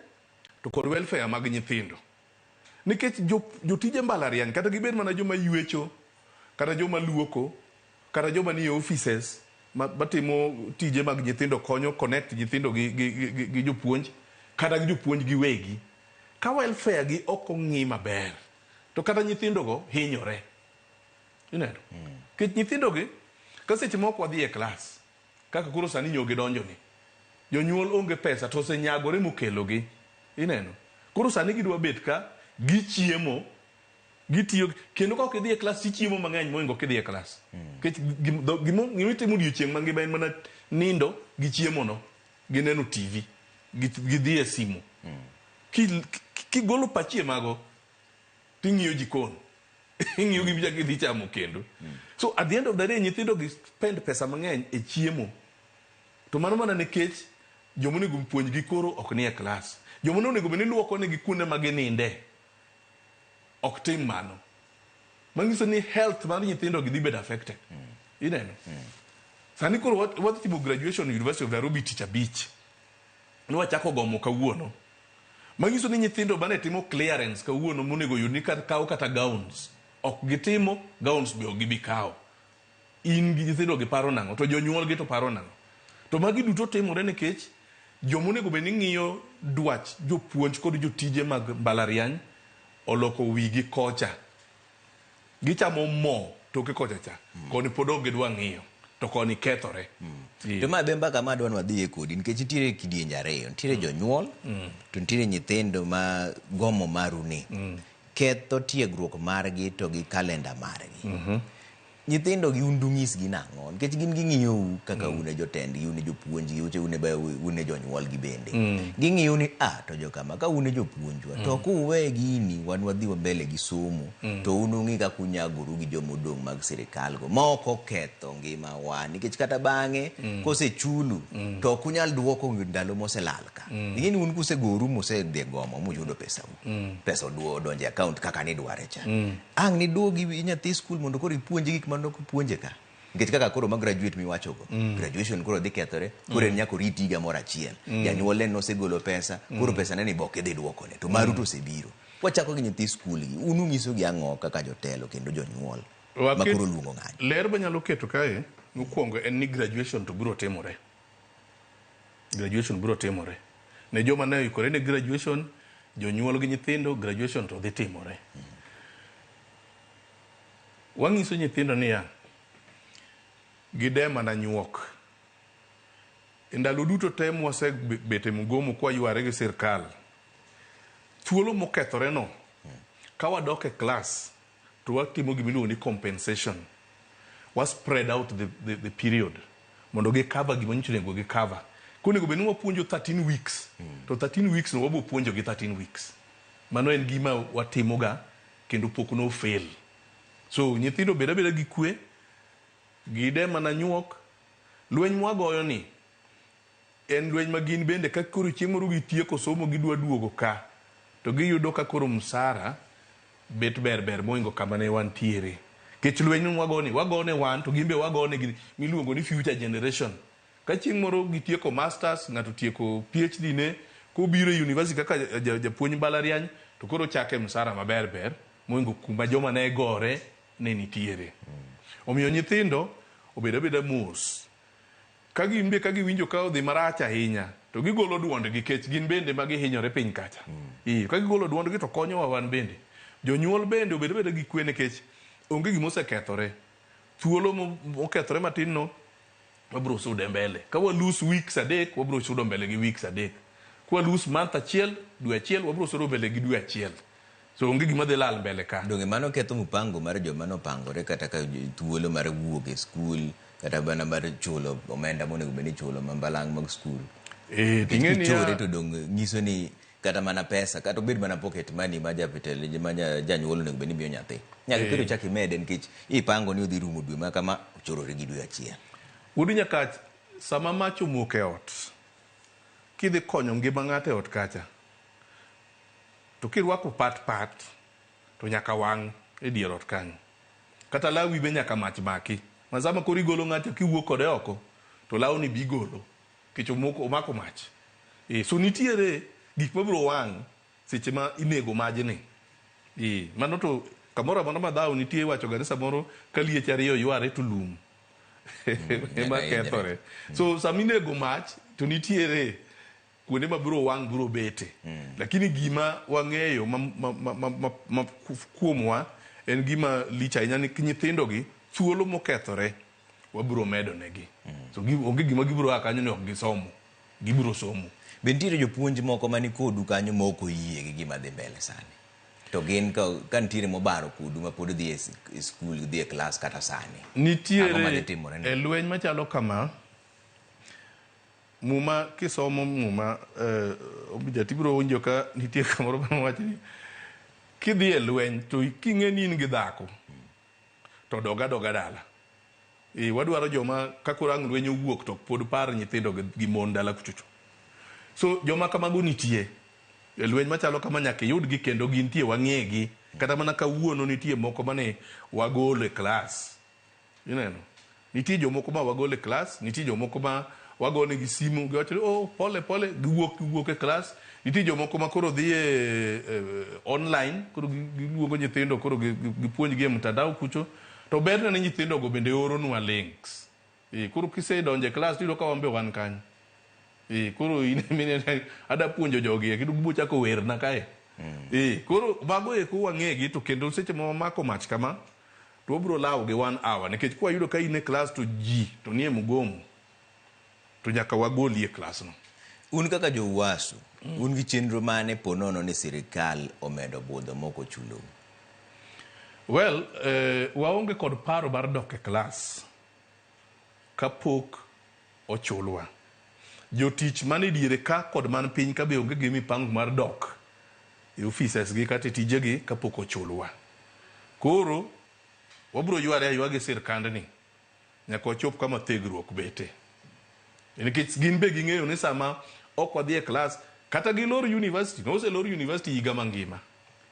to kod welfare mag nyithindo. Nikech jotije mbalariany kata gibed mana joma ywecho, kata joma luoko, kata joma nie offices matimo tije mag nyithindo, konyo connect nyithindo gi jopuonj kata gi jopuonj giwegi. Ka welfare gi ok ong'i maber, to kata nyithindo go hinyore. Ineno? Nikech nyithindo gi, ka seche moko wadhi e klas, kaka koro sani nyogi donjo ni, jonyuol onge pesa to osenyagore mokelogi. Ineno? Koro sani gidwa bet ka gichiemo, gitiyo, kendo ka ok idhi e klas tichiemo mang'eny mohingo kidhi e klas. Nikech gimitimo odiochieng' mangima en mana nindo gi chiemo no, gi neno TV, gi dhi e simu. Kigolo pachi e mago, ting'iyo jikon. Ing'iyo gima ichako idhi chamo kendo. So at the end of the day, nyithindo gi spend pesa mang'eny e chiemo. To mano mana nikech joma onego puonjgi koro ok nie klas. Joma onego bed ni luoko negi kuonde ma gininde ok tim mano. Manyiso ni health mar nyithindo gi dhi bedo affected. Ineno? Sani koro wadhi timo graduation University of Nairobi tich abich. Nwachako gomo kawuono. Manyiso ni nyithindo mane timo clearance kawuono monego yud ni kawo kata gowns. Ok gitimo, gowns be ok gibi kawo. In gi nyithindo gi paro nang'o? To jonyuol gi to paro nang'o? To magi duto timore nikech joma onego bed ni ng'iyo dwach jopuonj kod jotije mag mbalariany oloko wigi kocha. Gichamo mo toke kocha cha. Koni pod ok gidwa ng'iyo. To koni kethore. To ma be mbaka ma adwa ni wadhiye kodi nikech nitiere kidienje ariyo. Nitiere jonyuol to nitiere nyithindo ma gomo maru ni. Ketho tiegruok margi to gi kalenda margi. Nyithindo gi un dunyisgi nang'o? Nikech gin ging'iyou kaka un e jotendgi, un e jopuonjgi, un e jonyuolgi bende. Ging'iyo ni to jokama ka un e jopuonjwa to kuwe gini wan wadhi mbele gi somo to un ung'i kaka unyagoru gi jomodong' mag sirikal go ma ok oketho ngimawa nikech kata bang'e kosechulu to ok unyal duoko ndalo moselal ka. Ing'e ni un kusegoru musedhi e gomo muyudo pesau. Pesa odonjo e account kaka nidware cha. Ang' niduogi nyathi skul mondo koro ipuonje gik mane ok opuonje ka. Nikech kaka koro ma graduate miwachogo, graduation koro dhi kethore, koro en nyaka orit higa moro achiel. Janyuolne nosegolo pesa, koro pesa ne ni be ok idhi duokone, to maru to osebiro. Wachako gi nyithi skul gi, un unyisogi ang'o kaka jotelo kendo jonyuol ma koro luongo ng'anyo? Ler manyalo keto kae, mokwongo en ni graduation to biro timore. Graduation biro timore. Ne joma ne oikore ne graduation, jonyuol gi nyithindo, graduation to dhi timore. Wang'iso nyithindo niya, gide mana nyuok. E ndalo duto te mwasebet e mgomo kwa yware gi sirkal, thuolo mokethore no, ka wadok e klas, to watimo gima iluongo ni compensation. Wa spread out the period mondo gi cover gima nyocha onego gi cover. Konego bed ni wapuonjo 13 weeks, to 13 weeks no wabo puonjo gi 13 weeks. Mano en gima watimoga kendo pok no fail. So nyithindo bed abeda gi kwe, gide mana nyuok. Lweny mwagoyo ni en lweny ma gin bende ka koro chieng' moro gitieko somo gidwa duogo ka, to giyudo ka koro msara bet ber ber mohingo kama ne wantiere. Nikech lweny mwago ni, wagone wan to gin be wagone gi miluongo ni future generation. Ka chieng' moro gitieko masters, ng'ato tieko PhD ne, kobiro e university kaka japuonj mbalariany, to koro chake msara maber ber mohingo kuma joma ne gore ne nitiere. Omiyo nyithindo obed abeda mos. Ka gin be ka giwinjo ka odhi marach ahinya, to gigolo duondgi nikech gin bende ma gihinyore piny kacha. Ka gigolo duondgi to konyowa wan bende. Jonyuol bende obed abeda gi kwe nikech onge gima osekethore. Thuolo mokethore matin no, wabiro sude mbele. Ka wa lose weeks adek, wabiro sudo mbele gi weeks adek. Ka wa lose month achiel, dwe achiel, wabiro sudo mbele gi dwe achiel. So onge gima dhi lal mbele ka. Donge mano ketho mpango mar joma nopangore kata ka thuolo mar wuok e skul kata mana mar chulo omenda monego bed ni ichulo ma mbalang' mag skul. Ting'e niya- Kichore to dong nyiso ni kata mana pesa kata obed mana pocket money ma japitelo ma janyuol onego bed ni miyo nyathi. Nyaka kendo chak imede nikech ipango ni odhi rumo dwe ma kama ochorore gi dwe achiel. Wuod Nyakach, sama mach omok e ot, kidhi konyo ngima ng'ato e ot kacha, to kirwako pat pat, to nyaka wang' e dier ot kanyo. Kata lawi be nyaka mach maki. Ma sama koro igolo ng'ato kiwuok kode oko, to lawni be igolo, nikech omako mach. So nitiere gik mabiro wang' seche ma inego majni. Mano to kamoro amora ma dhawo nitie iwacho ga ni samoro ka liech ariyo yware to lum ema kethore. So sama inego mach to nitiere kuonde ma biro wang' biro bete. Lakini gima wang'eyo ma kuomwa en gima lich ahinya ni nyithindo gi thuolo mokethore wabiro medo negi. So onge gima gibiro a kanyo ni ok gisomo. Gibiro somo. Be nitiere jopuonj moko mani kodu kanyo ma ok oyie gi gima dhi mbele sani? To gin ka nitiere mobaro kodu ma pod dhi e skul, dhi e klas kata sani. Nitiere e lweny machalo kama, Muma kisomo Muma, Obija tibiro winjo ka nitie kamoro ma wacho ni kidhi e lweny to king'e ni in gi dhako to doga doga dala. Wadwaro joma ka koro ang' lweny owuok to pod par nyithindo gi mon dala kuchocho. So joma kamago nitie e lweny machalo kama nyaka iyudgi kendo gintie wang'egi. Kata mana kawuono nitie moko mane wagolo e klas. Ineno? Nitie jomoko ma wagolo e klas, nitie jomoko ma wagonegi simu giwacho ni oh pole pole giwuok e klas. Nitie jomoko ma koro dhi e online koro giluongo nyithindo koro gipuonjgi e mtandao kucho. To berne ni nyithindo go bende oronwa links. Koro kisedonjo e klas tiyudo ka wan be wan kanyo. Koro in ada puonjo jogi kendo gibo chako werna kae. Koro mago eko wang'egi to kendo seche ma wamako mach kama to wabiro lawo gi 1 hour nikech kwayudo ka in e klas to ji to nie mgomo to nyaka wagoli e klas no. Un kaka jo UASU, un gi chenro mane po nono ni sirikal omedo budho mok ochulou? Well, waonge kod paro mar dok e klas kapok ochulwa. Jotich man e diere ka kod man piny ka be onge gi mipango mar dok e offices gi kata e tijegi kapok ochulwa. Koro wabiro yware aywa gi sirkandni nyaka wachop kama thegruok bete. Nikech gin be ging'eyo ni sama ok wadhi e klas kata gilor university, noselor university higa mangima.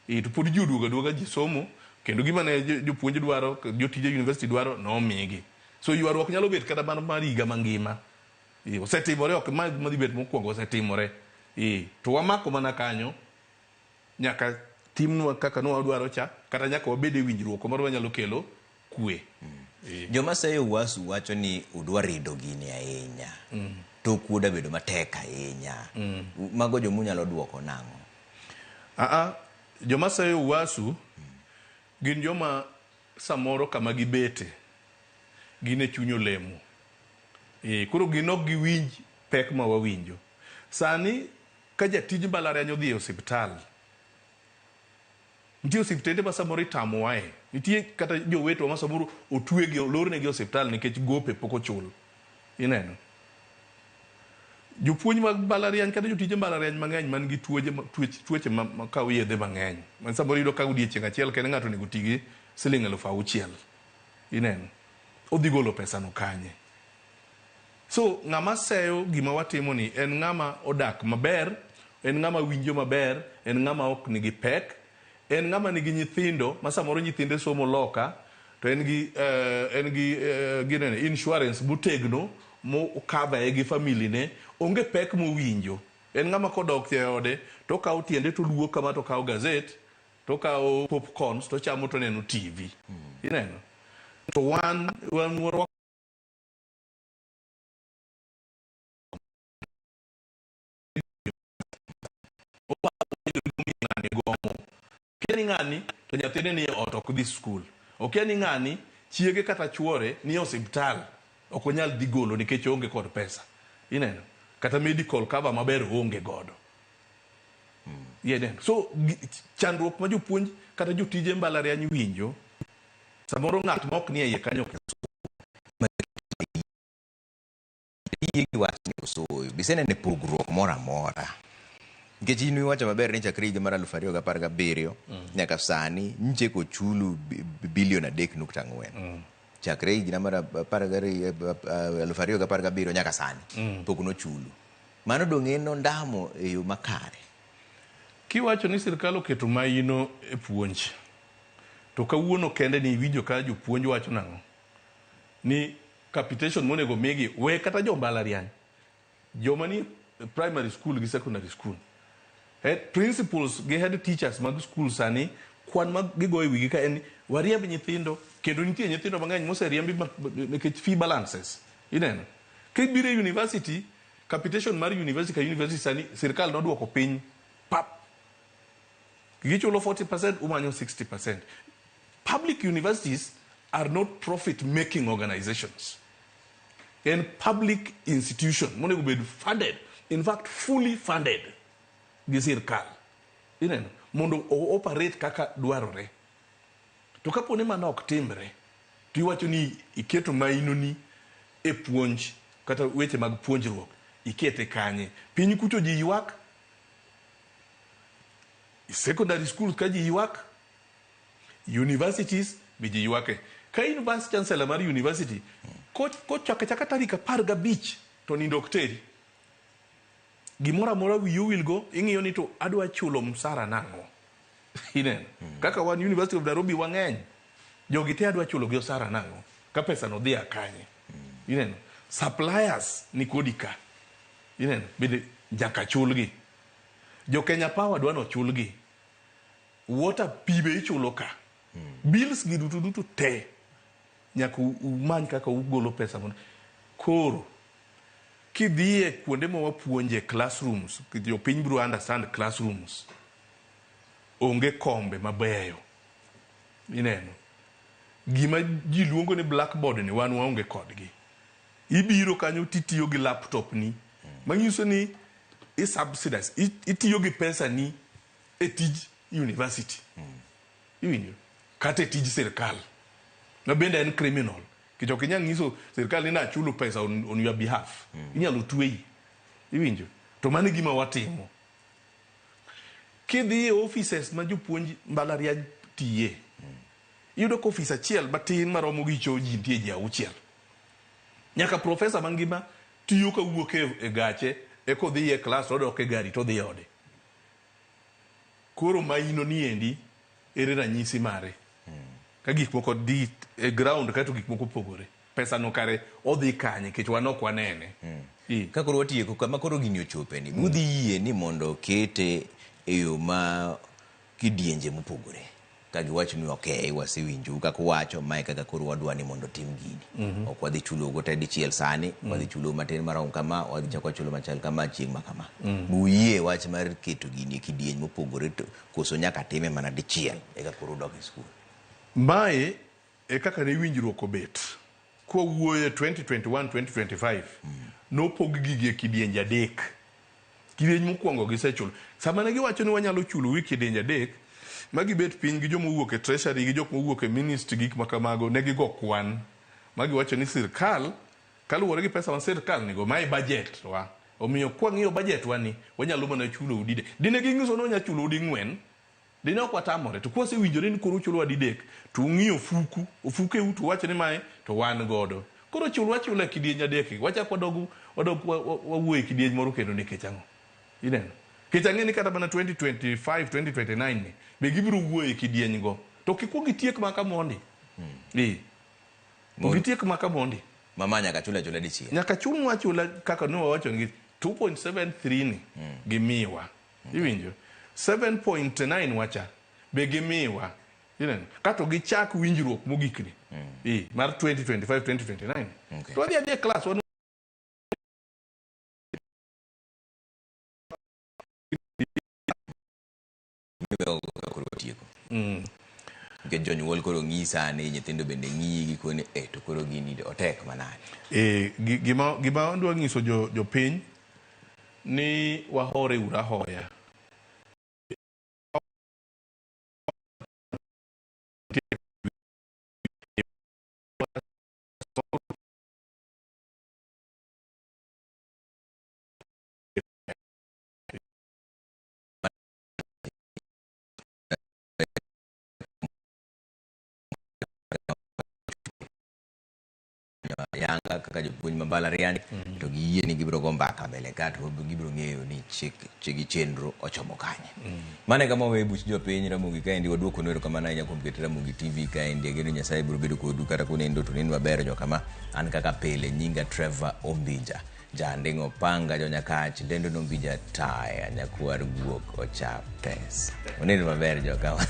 To pod ji oduogo aduoga ji somo kendo gima ne jopuonj dwaro, jotije university dwaro nomigi. So ywaruok nyalo bet kata mana mar higa mangima. Osetimore ok ma madhi bet mokwongo osetimore. To wamako mana kanyo nyaka timnwa kaka ne wadwaro cha kata nyaka wabed e winjruok moro manyalo kelo kwe. Joma seyo UASU wacho ni udwa rido gini ahinya. To kuoda bedo matek ahinya. Mago jomunyalo duoko nang'o? Joma seyo UASU gin joma samoro kama gibete gin e chuny olemo. Koro gin ok giwinj pek ma wawinjo. Sani ka jatij mbalariany odhi e osiptal, nitie osiptende ma samoro itamowae. Nitie kata jowetwa ma samoro otwegi olornegi e osiptal nikech gope pok ochul. Ineno? Jopuonj mag mbalariany kata jotije mbalariany mang'eny man gi tuoche ma kawo yedhe mang'eny. Ma samoro iyudo ka odiechieng' achiel kende ng'ato onego oti gi siling 6,000. Ineno? Odhi golo pesa no kanye? So ng'ama seyo gima watimo ni en ng'ama odak maber, en ng'ama winjo maber, en ng'ama ok nigi pek, en ng'ama nigi nyithindo ma samoro nyithinde somo loka to en gi ginene insurance motegno mo cover gi family ne, onge pek mowinjo. En ng'ama kodok e ode to okawo tiende to luo kama to okawo gazet to okawo popcorns to chamo to oneno TV. Ineno? To wan warwako ng'ani gomo. Okia ni ng'ani to nyathine ni e ot ok dhi skul. Okia ni ng'ani chiege kata chuore ni e osiptal ok onyal dhi golo nikech oonge kod pesa. Ineno? Kata medical cover maber oonge godo. Ineno? So chandruok ma jopuonj kata jotije mbalariany winjo samoro ng'at ma ok ni e iye kanyo ok Iyie gi wachni koso? Bisenene pogruok moro amora? Nikech in iwacho maber ni chakre higa mar 2017 nyaka sani nyiche kochulu bilion 3.4. Chakre higa mar 2017 nyaka sani pok nochulu. Mano dong' en ondamo e yo makare. Kiwacho ni sirkal oketo maino e puonj to kawuono kende ni iwinjo ka jopuonj wacho nang'o? Ni capitation monego migi we kata jo mbalariany joma ni primary school gi secondary school Head principals gi head teachers mag school sani kwan ma gigoyo e wigi ka en ni wariemb nyithindo kendo nitie nyithindo mang'eny moseriembi nikech fee balances. Ineno? Kibiro e university, capitation mar university ka university sani sirkal noduoko piny pap. Gichulo 40%, umanyo 60%. Public universities are not profit making organizations. En public institution monego bed funded, in fact fully funded gi sirkal. Ineno? Mondo o operate kaka dwarore. To kapo ni mano ok timre, to iwacho ni iketo mainoni e puonj kata weche mag puonjruok, ikete kanye? Piny kucho ji ywak, secondary schools ka ji ywak, universities be ji ywake. Ka in vice chancellor mar university, kochako achaka tarik 15 to nindo ok teri. Gimoro amora wiyi owil go, ing'iyo ni to adwa chulo msara nang'o? Ineno? Kaka wan University of Nairobi wang'eny, jogi te adwa chulo gi osara nang'o? Ka pesa no dhi a kanye? Ineno? Suppliers ni kodi ka. Ineno? Bende nyaka chulgi. Jo Kenya Power dwa nochulgi. Water pi be ichulo ka. Bills gi duto duto te nyaka umany kaka ugolo pesa mondo. Koro kidhiye kuonde ma wapuonje classrooms, jopiny biro understand classrooms. Onge kombe mabeyo. Ineno? Gima ji luongo ni blackboard ni wan waonge kodgi. Ibiro kanyo titiyo gi laptop ni. Manyiso ni i subsidize, itiyo gi pesa ni e tij university. Iwinjo? Kata e tij sirkal. Ma bende en criminal. Nikech ok inyal nyiso sirkal ni nachulo pesa on your behalf. Inyalo tweyi. Iwinjo? To mano e gima watimo. Kidhi e offices ma jopuonj mbalariany tiye, iyudo ka ofis achiel matin maromo gi cho ji nitie ji 6. Nyaka profesa mangima tiyo kawuok e gache eka odhi e klas to odok e gari to odhi e ode. Koro maino ni endi ere ranyisi mare? Ka gik moko dhi e ground kaeto gik moko opogore. Pesa no kare odhi kanye nikech wan ok wanene. Ka koro watieko kama koro gini ochope ni, udhi yie ni mondo kete e yo ma kidienje mopogore. Ka giwacho ni okay, wasewinjou kaka uwacho, mae kaka koro wadwa ni mondo tim gini. Ok wadhi chulo te dichiel sani, wadhi chulo matin marom kama, wadhi chako wachulo machal kama chieng' ma kama. Buyie wach mar keto gini e kidieny mopogore to koso nyaka time mana dichiel eka koro udok e skul. Mae e kaka ne winjruok obet. Kwawuoyo 2021-2025, nopog gigi e kidienje 3. Kidieny mokwongo gisechulo. Sama ne giwacho ni wanyalo chulo wi kidienje 3, ma gibet piny gi joma owuok e treasury gi jok mowuok e ministry gik ma kamago, ne gigo kwan. Ma giwacho ni sirkal, kaluwore gi pesa ma sirkal nigo, mae budget wa. Omiyo kwang'iyo budget wa ni, wanyalo mana chulo udi dek. Dine ging'iso ni wanyalo chulo udi 4, dine ok watamore. To kwasewinjore ni koro uchulowa didek, to ung'iyo ofuku, ofukeu to uwacho ni mae to wan godo. Koro chulwa achula e kidieny 3 gi. Wachak wadog wawuoyo e kidieny moro kendo nikech ang'o? Ineno? Nikech ang'e ni kata mana 2025, 2029 ni, be gibiro wuoyo e kidieny go. To kik gitiek maka mondi. Ok gitiek maka mondi. Mama nyaka chula achula dichiel. Nyaka chulwa achula kaka ne wawacho ni 2.73 ni gimiwa. Iwinjo? 7.9 wacha be gimiwa. Ineno? Kato gichak winjruok mogik ni. Mar 2025, 2029. To wadhi adhiya e class wan koro watieko. Nikech jonyuol koro ng'iyi sani, nyithindo bende ng'iyi gikone, to koro gini otek manade. Gima wadwa nyiso jopiny ni wahore uru ahoya. Yanga kaka jopuonj ma mbalariany to giyie ni gibiro go mbaka mbele ka to gibiro ng'eyo ni chik gi chenro ochomo kanye. Mano e kama waweyo buch jopiny Ramogi kaendi waduokonu erokamano ahinya kuom keto Ramogi TV kaendi ageno Nyasaye biro bedo kodu kata kunindo to nind maber jokama an kaka pile nyinga Trevor Ombija. Janding' Opanga Jonyakach, Dendo Nombija Taya, Nyakwar Guok Ocha Pesa. Unind maber jokawa.